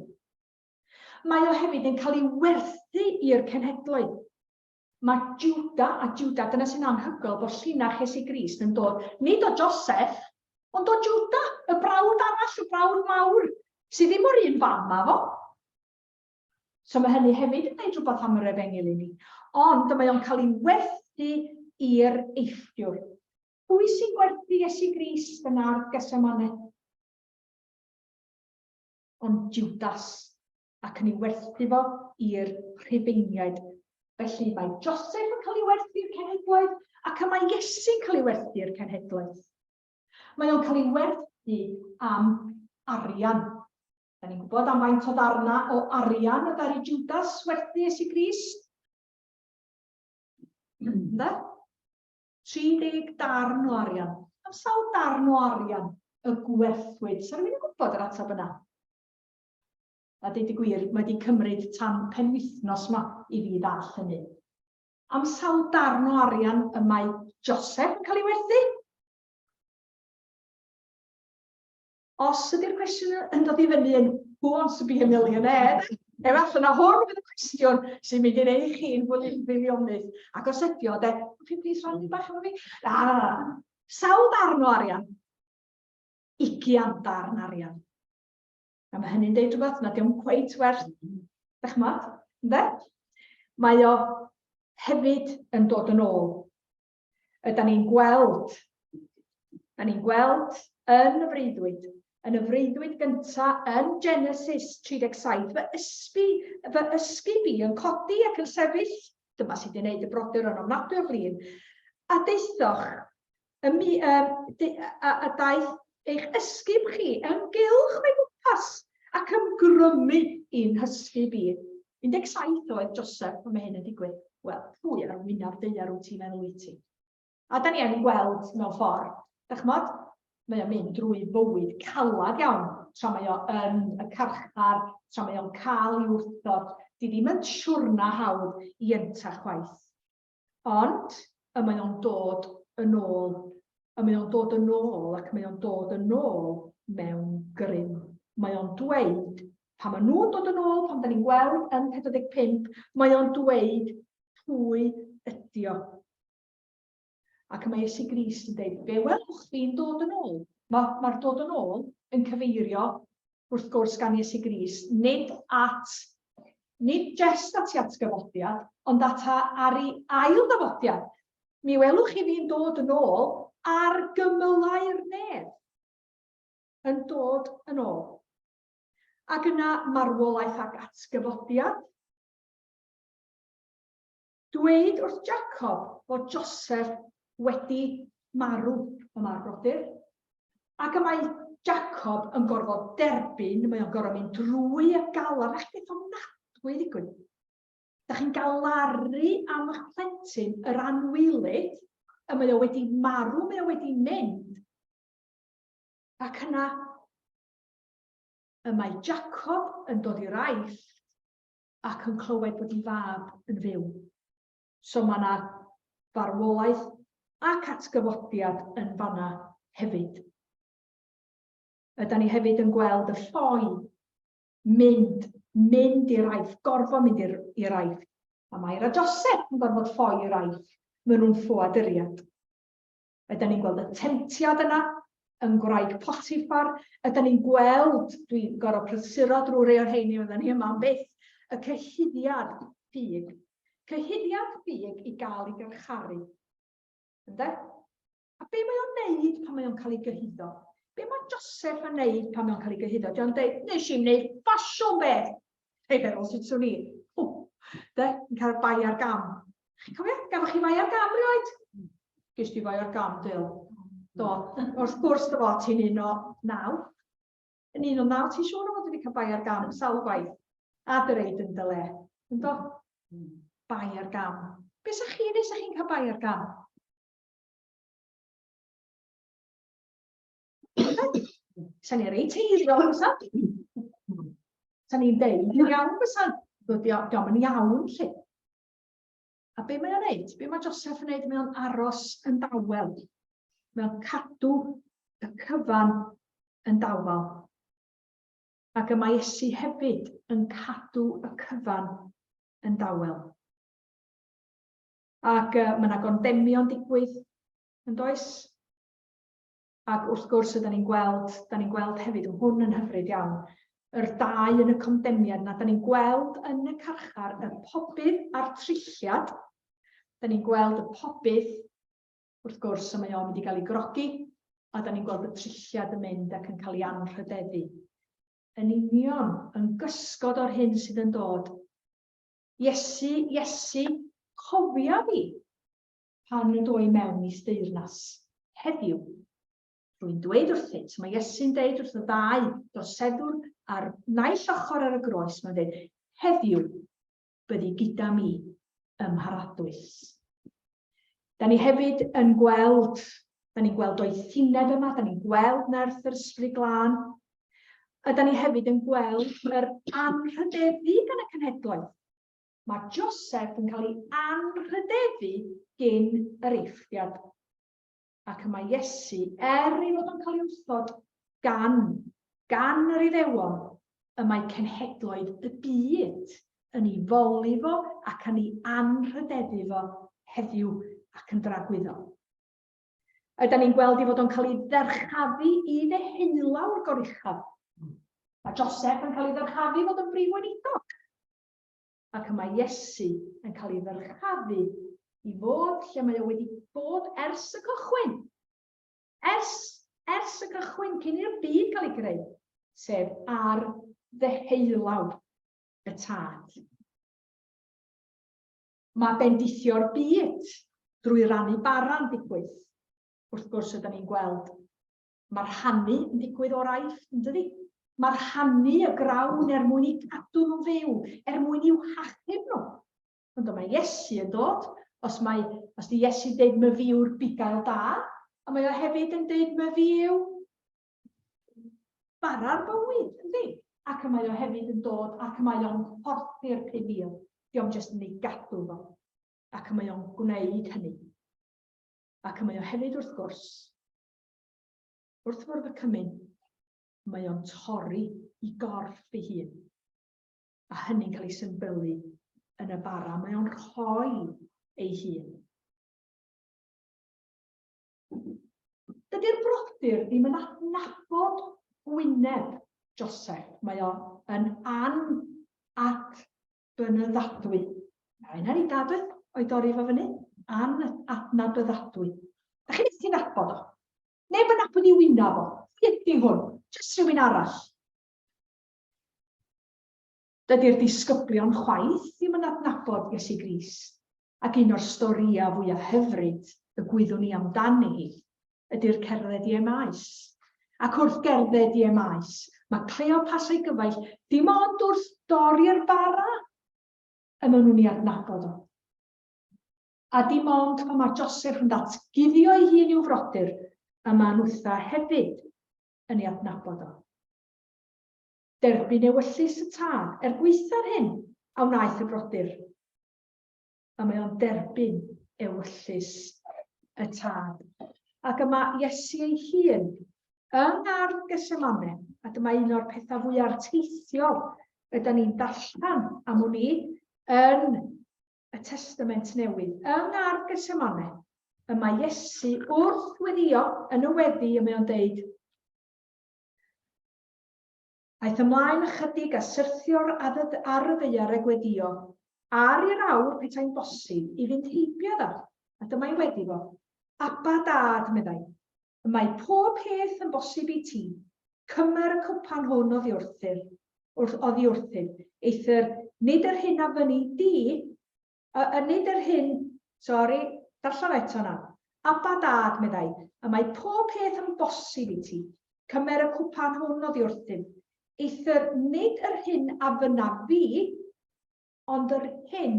Mae o hefyd yn cael ei werthu i'r cenhedloedd. Mae Juda a Juda, dyna sy'n anhygoel bod llinach Iesu Grist yn dod, nid o Joseph, ond o Juda, y brawd arall, y brawd mawr, sydd ddim o'r un fam â fo. So mae hynny hefyd yn dweud rhywbeth am yr efengyl i ni. Ond mae o'n cael ei werthu i'r Eifftiwr. Pwy sy'n gwerthu Iesu Grist yn ardd Gethsemane? Ond Judas, ac yn ei werthu fo i'r Rhufeiniaid. Felly mae Joseph yn cael ei werthu i'r cenhedloedd, ac y mae Iesu'n cael ei werthu i'r cenhedloedd. Mae o'n cael ei werthu am arian. Da ni'n gwybod am faint o ddarna o arian y ddaru Judas werthu Iesu Grist? Ynde? 30 darn o arian. Am sawl darn o arian y gwerthwyd? Sa rhywun yn gwybod yr ateb yna? A deud y gwir, mae wedi cymryd tan penwythnos ma i fi ddall hynny. Am sawl darn o arian y mae Joseph yn cael ei werthu? Os ydy'r cwestiwn yn dod i fyny yn Who wants to be a millionaire? Efallai na hwn fydd y cwestiwn sy'n mynd i wneud chi'n filionydd. Ac os ydy o, de, chi'n plîs rannu bach efo fi? Na, na, na. Sawl darn o arian? Ugian darn arian. A mae hynny'n deud rhywbeth na diolch cweit werth, dych ch'mod, ynde? Mae o hefyd yn dod yn ôl. Ydan ni'n gweld, da ni'n gweld yn y freuddwyd, yn y freuddwyd gynta yn Genesis 37, fy ysbu, fy ysgub i yn codi ac yn sefyll, dyma sydd wedi gwneud y brodyr yn ofnadwy o flin, a deuthoch, y mi, um, de, a, a daeth eich ysgub chi yn gylch o'i gwmpas ac ymgrymu i'n hysgub i. 17 oedd Joseph pan mae hyn yn digwydd. Wel, pwy ar wynaf daear wyt ti'n meddwl wyt ti? A da ni yn gweld mewn ffordd, da ch'mod, mae o'n mynd drwy fywyd calad iawn tra mae o yn y carchar, tra mae o'n cael ei wrthod. Di ddim yn siwrna hawdd i ynta chwaith. Ond y mae o'n dod yn ôl, y mae o'n dod yn ôl ac mae o'n dod yn ôl mewn grym. Mae o'n dweud, pan maen nhw'n dod yn ôl, pan da ni'n gweld yn 45, mae o'n dweud pwy ydi o. Ac y mae Iesu Grist yn dweud, fe welwch fi'n dod yn ôl. Mae'r ma dod yn ôl yn cyfeirio, wrth gwrs, gan Iesu Grist, nid at, nid jest at ei atgyfodiad, ond at a, ar ei ail ddyfodiad. Mi welwch chi fi'n dod yn ôl ar gymylau'r nef. Yn dod yn ôl. Ac yna marwolaeth ac atgyfodiad. Dweud wrth Jacob fod Joseph wedi marw, y mae'r brodyr. Ac y mae Jacob yn gorfod derbyn, mae o'n gorfod mynd drwy y galar. Na chi beth ofnadwy ddigwydd. Da chi'n galaru am eich plentyn, yr anwylyd, y mae o wedi marw, mae o wedi mynd. Ac yna, y mae Jacob yn dod i'r Aifft ac yn clywed bod ei fab yn fyw. So mae yna farwolaeth ac atgyfodiad yn fanna hefyd. Yda ni hefyd yn gweld y ffoi mynd, mynd i'r Aifft, gorfod mynd i'r, i'r Aifft. A Mair a Joseph yn gorfod ffoi i'r Aifft, maen nhw'n ffoaduriad. Ydan ni'n gweld y temtiad yna yn gwraig Potiphar? Ydan ni'n gweld, dwi'n gorfod prysuro drwy rei o'r rheini oedden ni yma am byth, y cyhuddiad ffug. Cyhuddiad ffug i gael ei garcharu. Ynde? A be mae o'n neud pan mae o'n cael ei gyhuddo? Be mae Joseph yn neud pan mae o'n cael ei gyhuddo? Di o'n deud, nes i'n neud ffasiwn beth. Hei, feddwl sut swn i. O, de, yn cael bai ar gam. Chi'n cofio? Gafoch chi fai ar gam rioed? Ges di fai ar gam, Dyl. Do. Wrth gwrs dy fod ti'n un o naw. Yn un o naw, ti'n siŵr o fod wedi cael bai ar gam sawl gwaith. A dy reid yn dy le. Ynddo? Bai ar gam. Be sa chi'n neud sa chi'n cael bai ar gam? Sa ni reit eiriol, fysa? Sa ni'n deud yn iawn, fysa? Dio'm yn iawn, lle. A be mae o'n neud? Be mae Joseph yn neud? Mae o'n aros yn dawel. Mae o'n cadw y cyfan yn dawel. Ac y mae Iesu hefyd yn cadw y cyfan yn dawel. Ac uh, mae yna gondemio'n digwydd, yn does? Ac wrth gwrs, ydan ni'n gweld, da ni'n gweld hefyd, hwn yn hyfryd iawn, yr dau yn y condemiad na, da ni'n gweld yn y carchar y pobydd a'r trilliad, da ni'n gweld y pobydd, wrth gwrs, y mae o'n mynd i gael ei grogi, a da ni'n gweld y trilliad yn mynd ac yn cael ei anrhydeddu. Yn union, yn gysgod o'r hyn sydd yn dod. Iesu, Iesu, cofia fi, pan y doi mewn i'th deyrnas heddiw. Rwy'n dweud wrthyt, mae Iesu'n deud wrth y ddau droseddwr ar naill ochr ar y groes, mae'n deud, heddiw byddi gyda mi ym mharadwys. Da ni hefyd yn gweld, da ni'n gweld doethineb yma, da ni'n gweld nerth yr Ysbryd Glân, a da ni hefyd yn gweld yr anrhydeddu gan y cenhedloedd. Mae Joseph yn cael ei anrhydeddu gyn yr Eifftiad. Ac y mae Iesu, er ei fod o'n cael ei wrthod gan gan yr Iddewon y mae cenhedloedd y byd yn ei foli fo ac yn ei anrhydeddu fo heddiw ac yn dragwyddol. Ydan ni'n gweld ei fod o'n cael ei ddyrchafu i ddeheulaw'r goruchaf. Mae Joseph yn cael ei ddyrchafu fod yn brif weinidog. Ac y mae Iesu yn cael ei ddyrchafu i fod lle mae o wedi bod ers y cychwyn. Ers, ers y cychwyn, cyn i'r byd cael ei greu, sef ar ddeheulaw y Tad. Mae bendithio'r byd drwy rannu bara'n digwydd. Wrth gwrs, ydy ni'n gweld, mae'r rhannu yn digwydd o'r Aifft, yn dydi? Mae'r rhannu y grawn er mwyn eu cadw nhw'n fyw, er mwyn i'w hachub nhw. Ond mae Iesu yn dod, os mae, os di Iesu dweud my fi yw'r bugail da, a mae o hefyd yn dweud my fi yw bara'r bywyd, yndi? Ac y mae o hefyd yn dod ac y mae o'n porthi'r 5,000. Dio'm jyst yn ei gadw fo. Ac y mae o'n gwneud hynny. Ac y mae o hefyd, wrth gwrs, wrth fwrdd y cymun, mae o'n torri i gorff ei hun. A hynny'n cael ei symbylu yn y bara. Mae o'n rhoi ei hun. Dydy'r brodyr ddim yn adnabod gwyneb Joseph. Mae o yn anadbynyddadwy. Mae hynna'n ei dad o'i dorri fo fyny. Anadnabyddadwy. Da chi'n methu nabod o. Neb yn nabod i wyneb o. Pwy ydy hwn? Jyst rhywun arall. Dydy'r disgyblion chwaith ddim yn adnabod Iesu Grist, ac un o'r storïau fwyaf hyfryd y gwyddwn i amdani hi ydy'r cerdded i Emaus. Ac wrth gerdded i Emaus, mae Cleopas a'i gyfaill dim ond wrth dorri'r bara y maen nhw'n ei adnabod o. A dim ond pan mae Joseph yn datguddio ei hun i'w frodyr y maen nhwtha hefyd yn ei adnabod o. Derbyn ewyllys y tad, er gwaetha'r hyn a wnaeth y brodyr. A mae o'n derbyn ewyllys y tad. Ac yma Iesu ei hun yng Ngardd Gethsemane, a dyma un o'r pethau fwyaf arteithiol yda ni'n darllen am wn i yn y Testament Newydd. Yng Ngardd Gethsemane, y mae Iesu wrth weddio yn y weddi y mae o'n deud, Aeth ymlaen ychydig a syrthio'r ar y ddaear a gweddïo, ar i'r awr, petai'n bosib, i fynd heibio iddo, a dyma'i weddi fo, Abba, Dad, meddai, y mae pob peth yn bosib i ti, cymer y cwpan hwn oddi wrthyf, wrth, oddi wrthyf, eithr nid yr hyn a fynni di, Y, y, nid yr hyn, sori, darllen eto na. Abba dad, meddai, y mae pob peth yn bosib i ti. Cymer y cwpan hwn oddi wrthym. Eithr nid yr hyn a fynnaf fi, ond yr hyn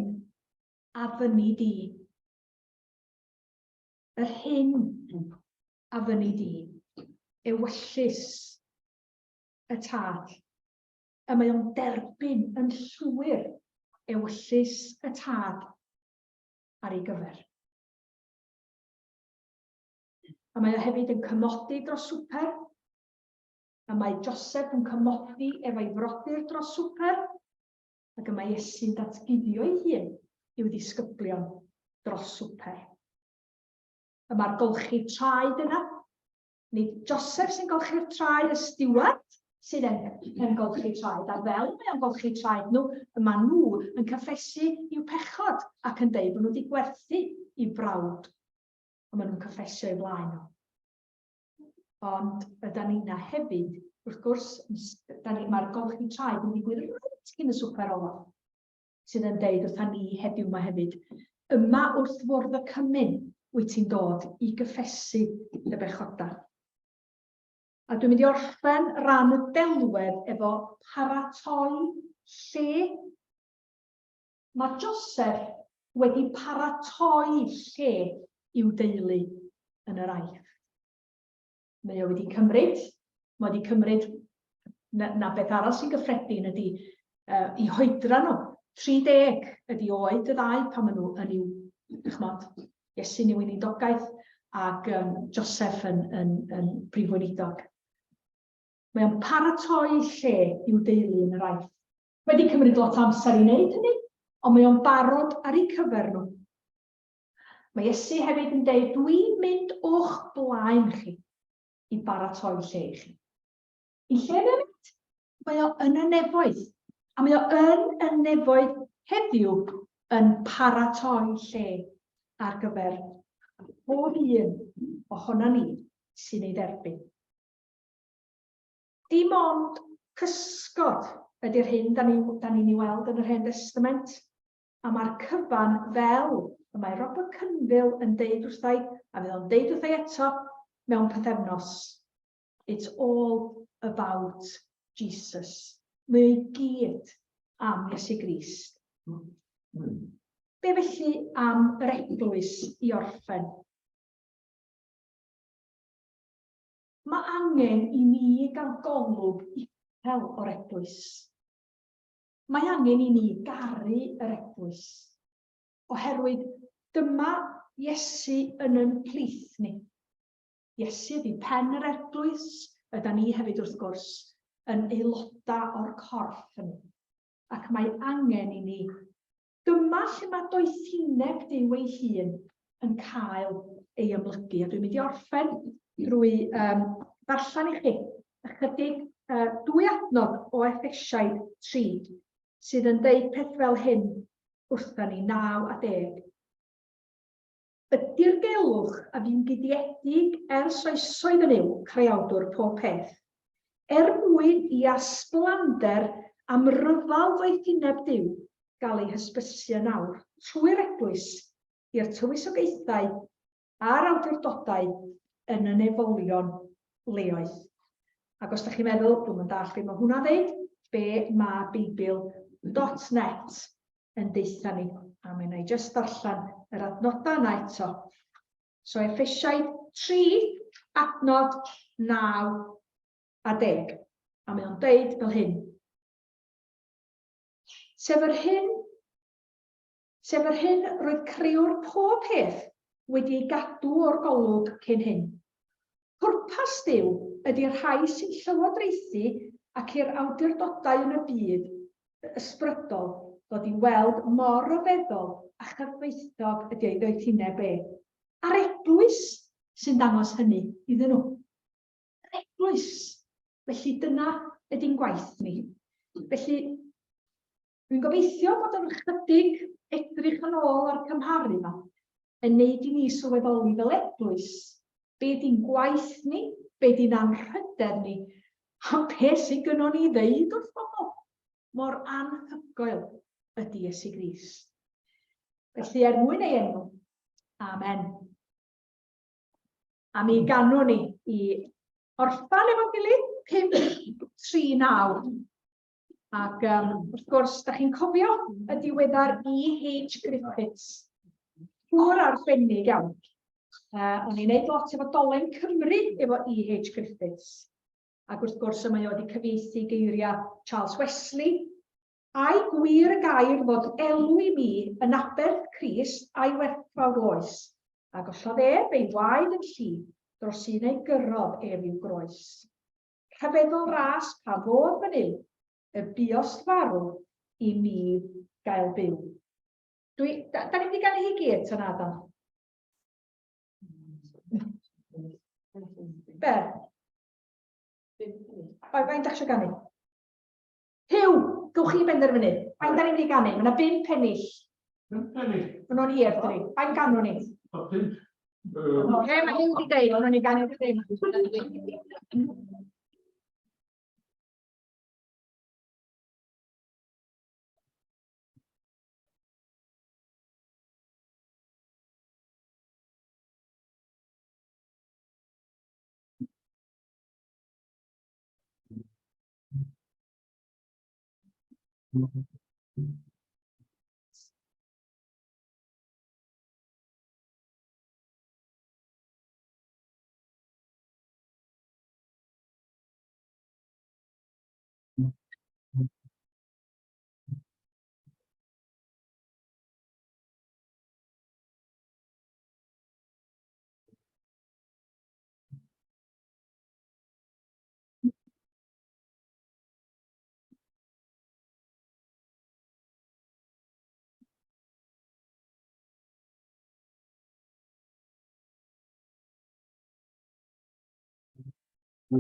a fynni di. Yr hyn a fynni di. Ewyllys y tad. y mae o'n derbyn yn llwyr ewyllys y tad ar ei gyfer. A mae o hefyd yn cymodi dros swper, a mae Joseph yn cymodi efo'i frodyr dros swper, ac y mae Iesu'n datguddio ei hun i'w ddisgyblion dros swper. Y mae'r golchi traed yna Nid Joseph sy'n golchi'r traed, y stiward sydd yn, yn golchi traed. A fel mae o'n golchi traed nhw, y maen nhw yn cyffesu i'w pechod ac yn deud bod nhw wedi gwerthu i brawd. A maen nhw'n cyffesu o'i flaen nhw. Ond yda ni na hefyd, wrth gwrs, mae'r golchi traed yn digwydd reit cyn y swper olaf. sydd yn deud wrtha ni heddiw 'ma hefyd, yma wrth fwrdd y cymun wyt ti'n dod i gyffesu dy bechoda. A dwi'n mynd i orffen ran y delwedd efo paratoi lle. Mae Joseph wedi paratoi lle i'w deulu yn yr Aifft. Mae o wedi cymryd, mae wedi cymryd, na, na beth arall sy'n gyffredin ydy i hoedra nhw. 30 ydy oed y ddau pan maen nhw yn i'w, chymod, Iesu'n i'w weinidogaeth ac um, Joseph yn, yn, yn brif weinidog. Mae o'n paratoi lle i'w deulu yn yr Aifft. Mae wedi cymryd lot o amser i wneud hynny, ond mae o'n barod ar eu cyfer nhw. Mae Iesu hefyd yn deud, dwi'n mynd o'ch blaen chi i baratoi lle i chi. I lle mae'n mynd? Mae o yn y nefoedd. A mae o yn y nefoedd heddiw yn paratoi lle ar gyfer pob un ohona ni sy'n ei dderbyn. Dim ond cysgod ydy'r hyn da ni'n da ni ei weld yn yr Hen Destament, a mae'r cyfan fel y mae Robert Cynfil yn deud wrthai, a fydd o'n deud wrthai eto mewn pythefnos. It's all about Jesus. Mae o'i gyd am Iesu Grist. Be felly am yr eglwys i orffen? Mae angen i ni gael golwg uchel o'r eglwys. Mae angen i ni garu yr eglwys, oherwydd dyma Iesu yn yn plith ni. Iesu ydy pen yr eglwys, yda ni hefyd wrth gwrs yn aelodau o'r corff hynny. Ac mae angen i ni Dyma lle mae doethineb Duw ei hun yn cael ei amlygu. A dwi'n mynd i orffen drwy um, ddarllen i chi ychydig dwy adnod o Effesiaid 3 sydd yn deud peth fel hyn wrtha ni, 9 a 10. Y dirgelwch a fu'n guddiedig ers oesoedd yn yw creawdwr pob peth, er mwyn i asblander am ryfel ddoethineb Duw gael ei hysbysu yn awr trwy'r Eglwys i'r tywysogaethau a'r awdurdodau yn y nefolion leoedd. Ac os da chi'n meddwl, dwi'm yn dallt be mae hwnna'n ddeud, be mae Beibl.net yn deutha ni, a mi wna i jyst darllen yr adnodau yna eto. So Effesiaid 3, adnod 9 a 10. A mae o'n deud fel hyn. Sef yr hyn, sef yr hyn roedd crëwr pob peth wedi ei gadw o'r golwg cyn hyn. Pwrpas Duw ydy'r rhai sy'n llywodraethu ac i'r awdurdodau yn y byd ysbrydol ddod i weld mor ryfeddol a chyfoethog ydy ei ddoethineb e. A'r eglwys sy'n dangos hynny iddyn nhw. Yr eglwys. Felly dyna ydy'n gwaith ni. Felly dwi'n gobeithio bod yr ychydig edrych yn ôl a'r cymharu yma yn neud i ni sylweddoli fel eglwys be di'n gwaith ni, be di'n anrhydedd ni, a be sydd gynnon ni ddeud wrth bobl. Mor anhygoel ydy Iesu Grist. Felly er mwyn ei enw, amen. A mi ganwn ni i orffan efo'n gilydd, 5, 3, 9. Ac um, wrth gwrs, da chi'n cofio y diweddar E.H. Griffiths. Gŵr arbennig iawn. O'n i'n neud lot efo Dolen Cymru efo E.H. Griffiths. Ac wrth gwrs, y mae o wedi cyfieithu geiriau Charles Wesley. Ai gwir y gair fod elw i mi yn aberth Crist a'i werthfawr loes, a gollodd ef ei waed yn lli dros un a'i gyrrodd ef i'w groes. Rhyfeddol ras pa fodd fy Nuw, y buost farw i mi gael byw. Dwi, da, da ni'n mynd i ganu hi gyd, ta na, Dan? Be? Faint dach eisiau ganu? Huw, gywch chi benderfynu. Faint da ni'n mynd i ganu? Mae yna bum pennill. Pump pennill? Mae nhw'n hir, dydi. Faint ganwn ni? O, pump. Oce, mae Huw wedi deud, ond ni'n ganu pump. A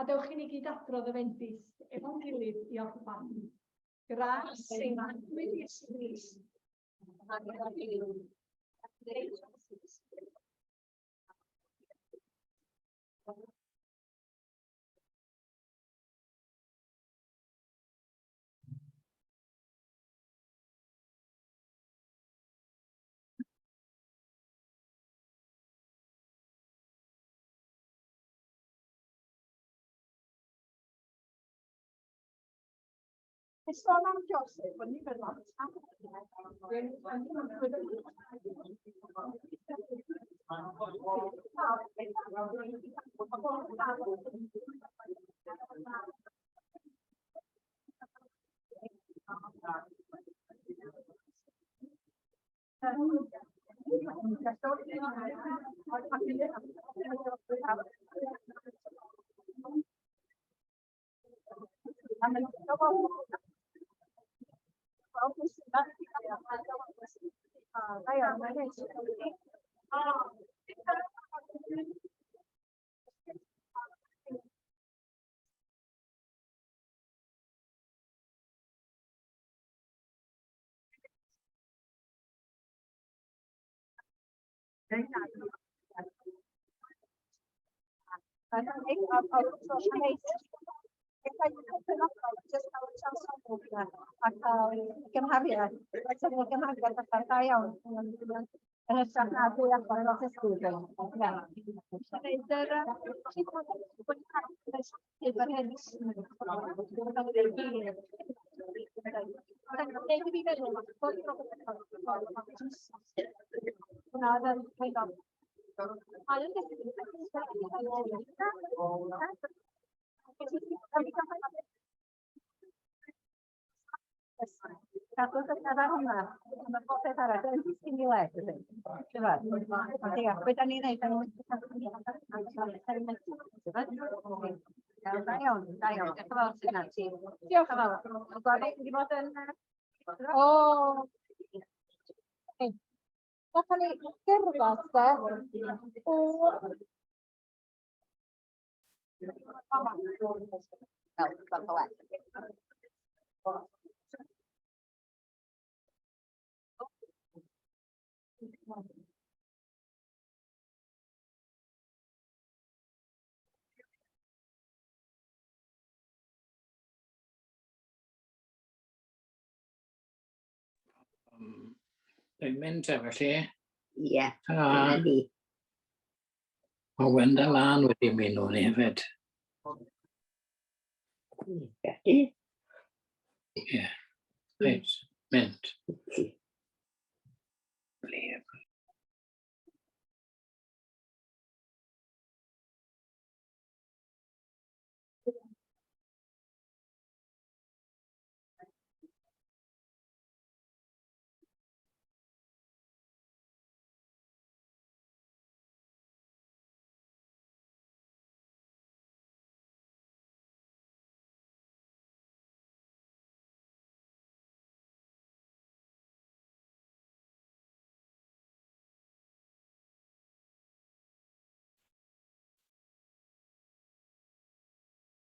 dewch i ni gyd adrodd y fendith efo'n gilydd i orffan. Gras ein Arglwydd Iesu Grist, Sôn am Joseph, o'n i'n meddwl am A cael gymhariaeth, gymhariaeth allan da iawn. Yn hytrach na dwy agwedd o'r Cadwch y ar hwnna, mae pob peth arall yn disgyn i le, dydy. Tyfod? Ond ia, be da ni'n neud, da ni'n Iawn, da iawn, da iawn. Diolch yn fawr Tina. Diolch yn fawr. Dwi'n gweld bod wedi bod yn... O! Nathon ni gerdded de o Dwi'n mynd te felly. Ie, dyna ni. Mae Wenda Lan wedi ymuno ni hefyd. Felly. Ie. Reit, mynd.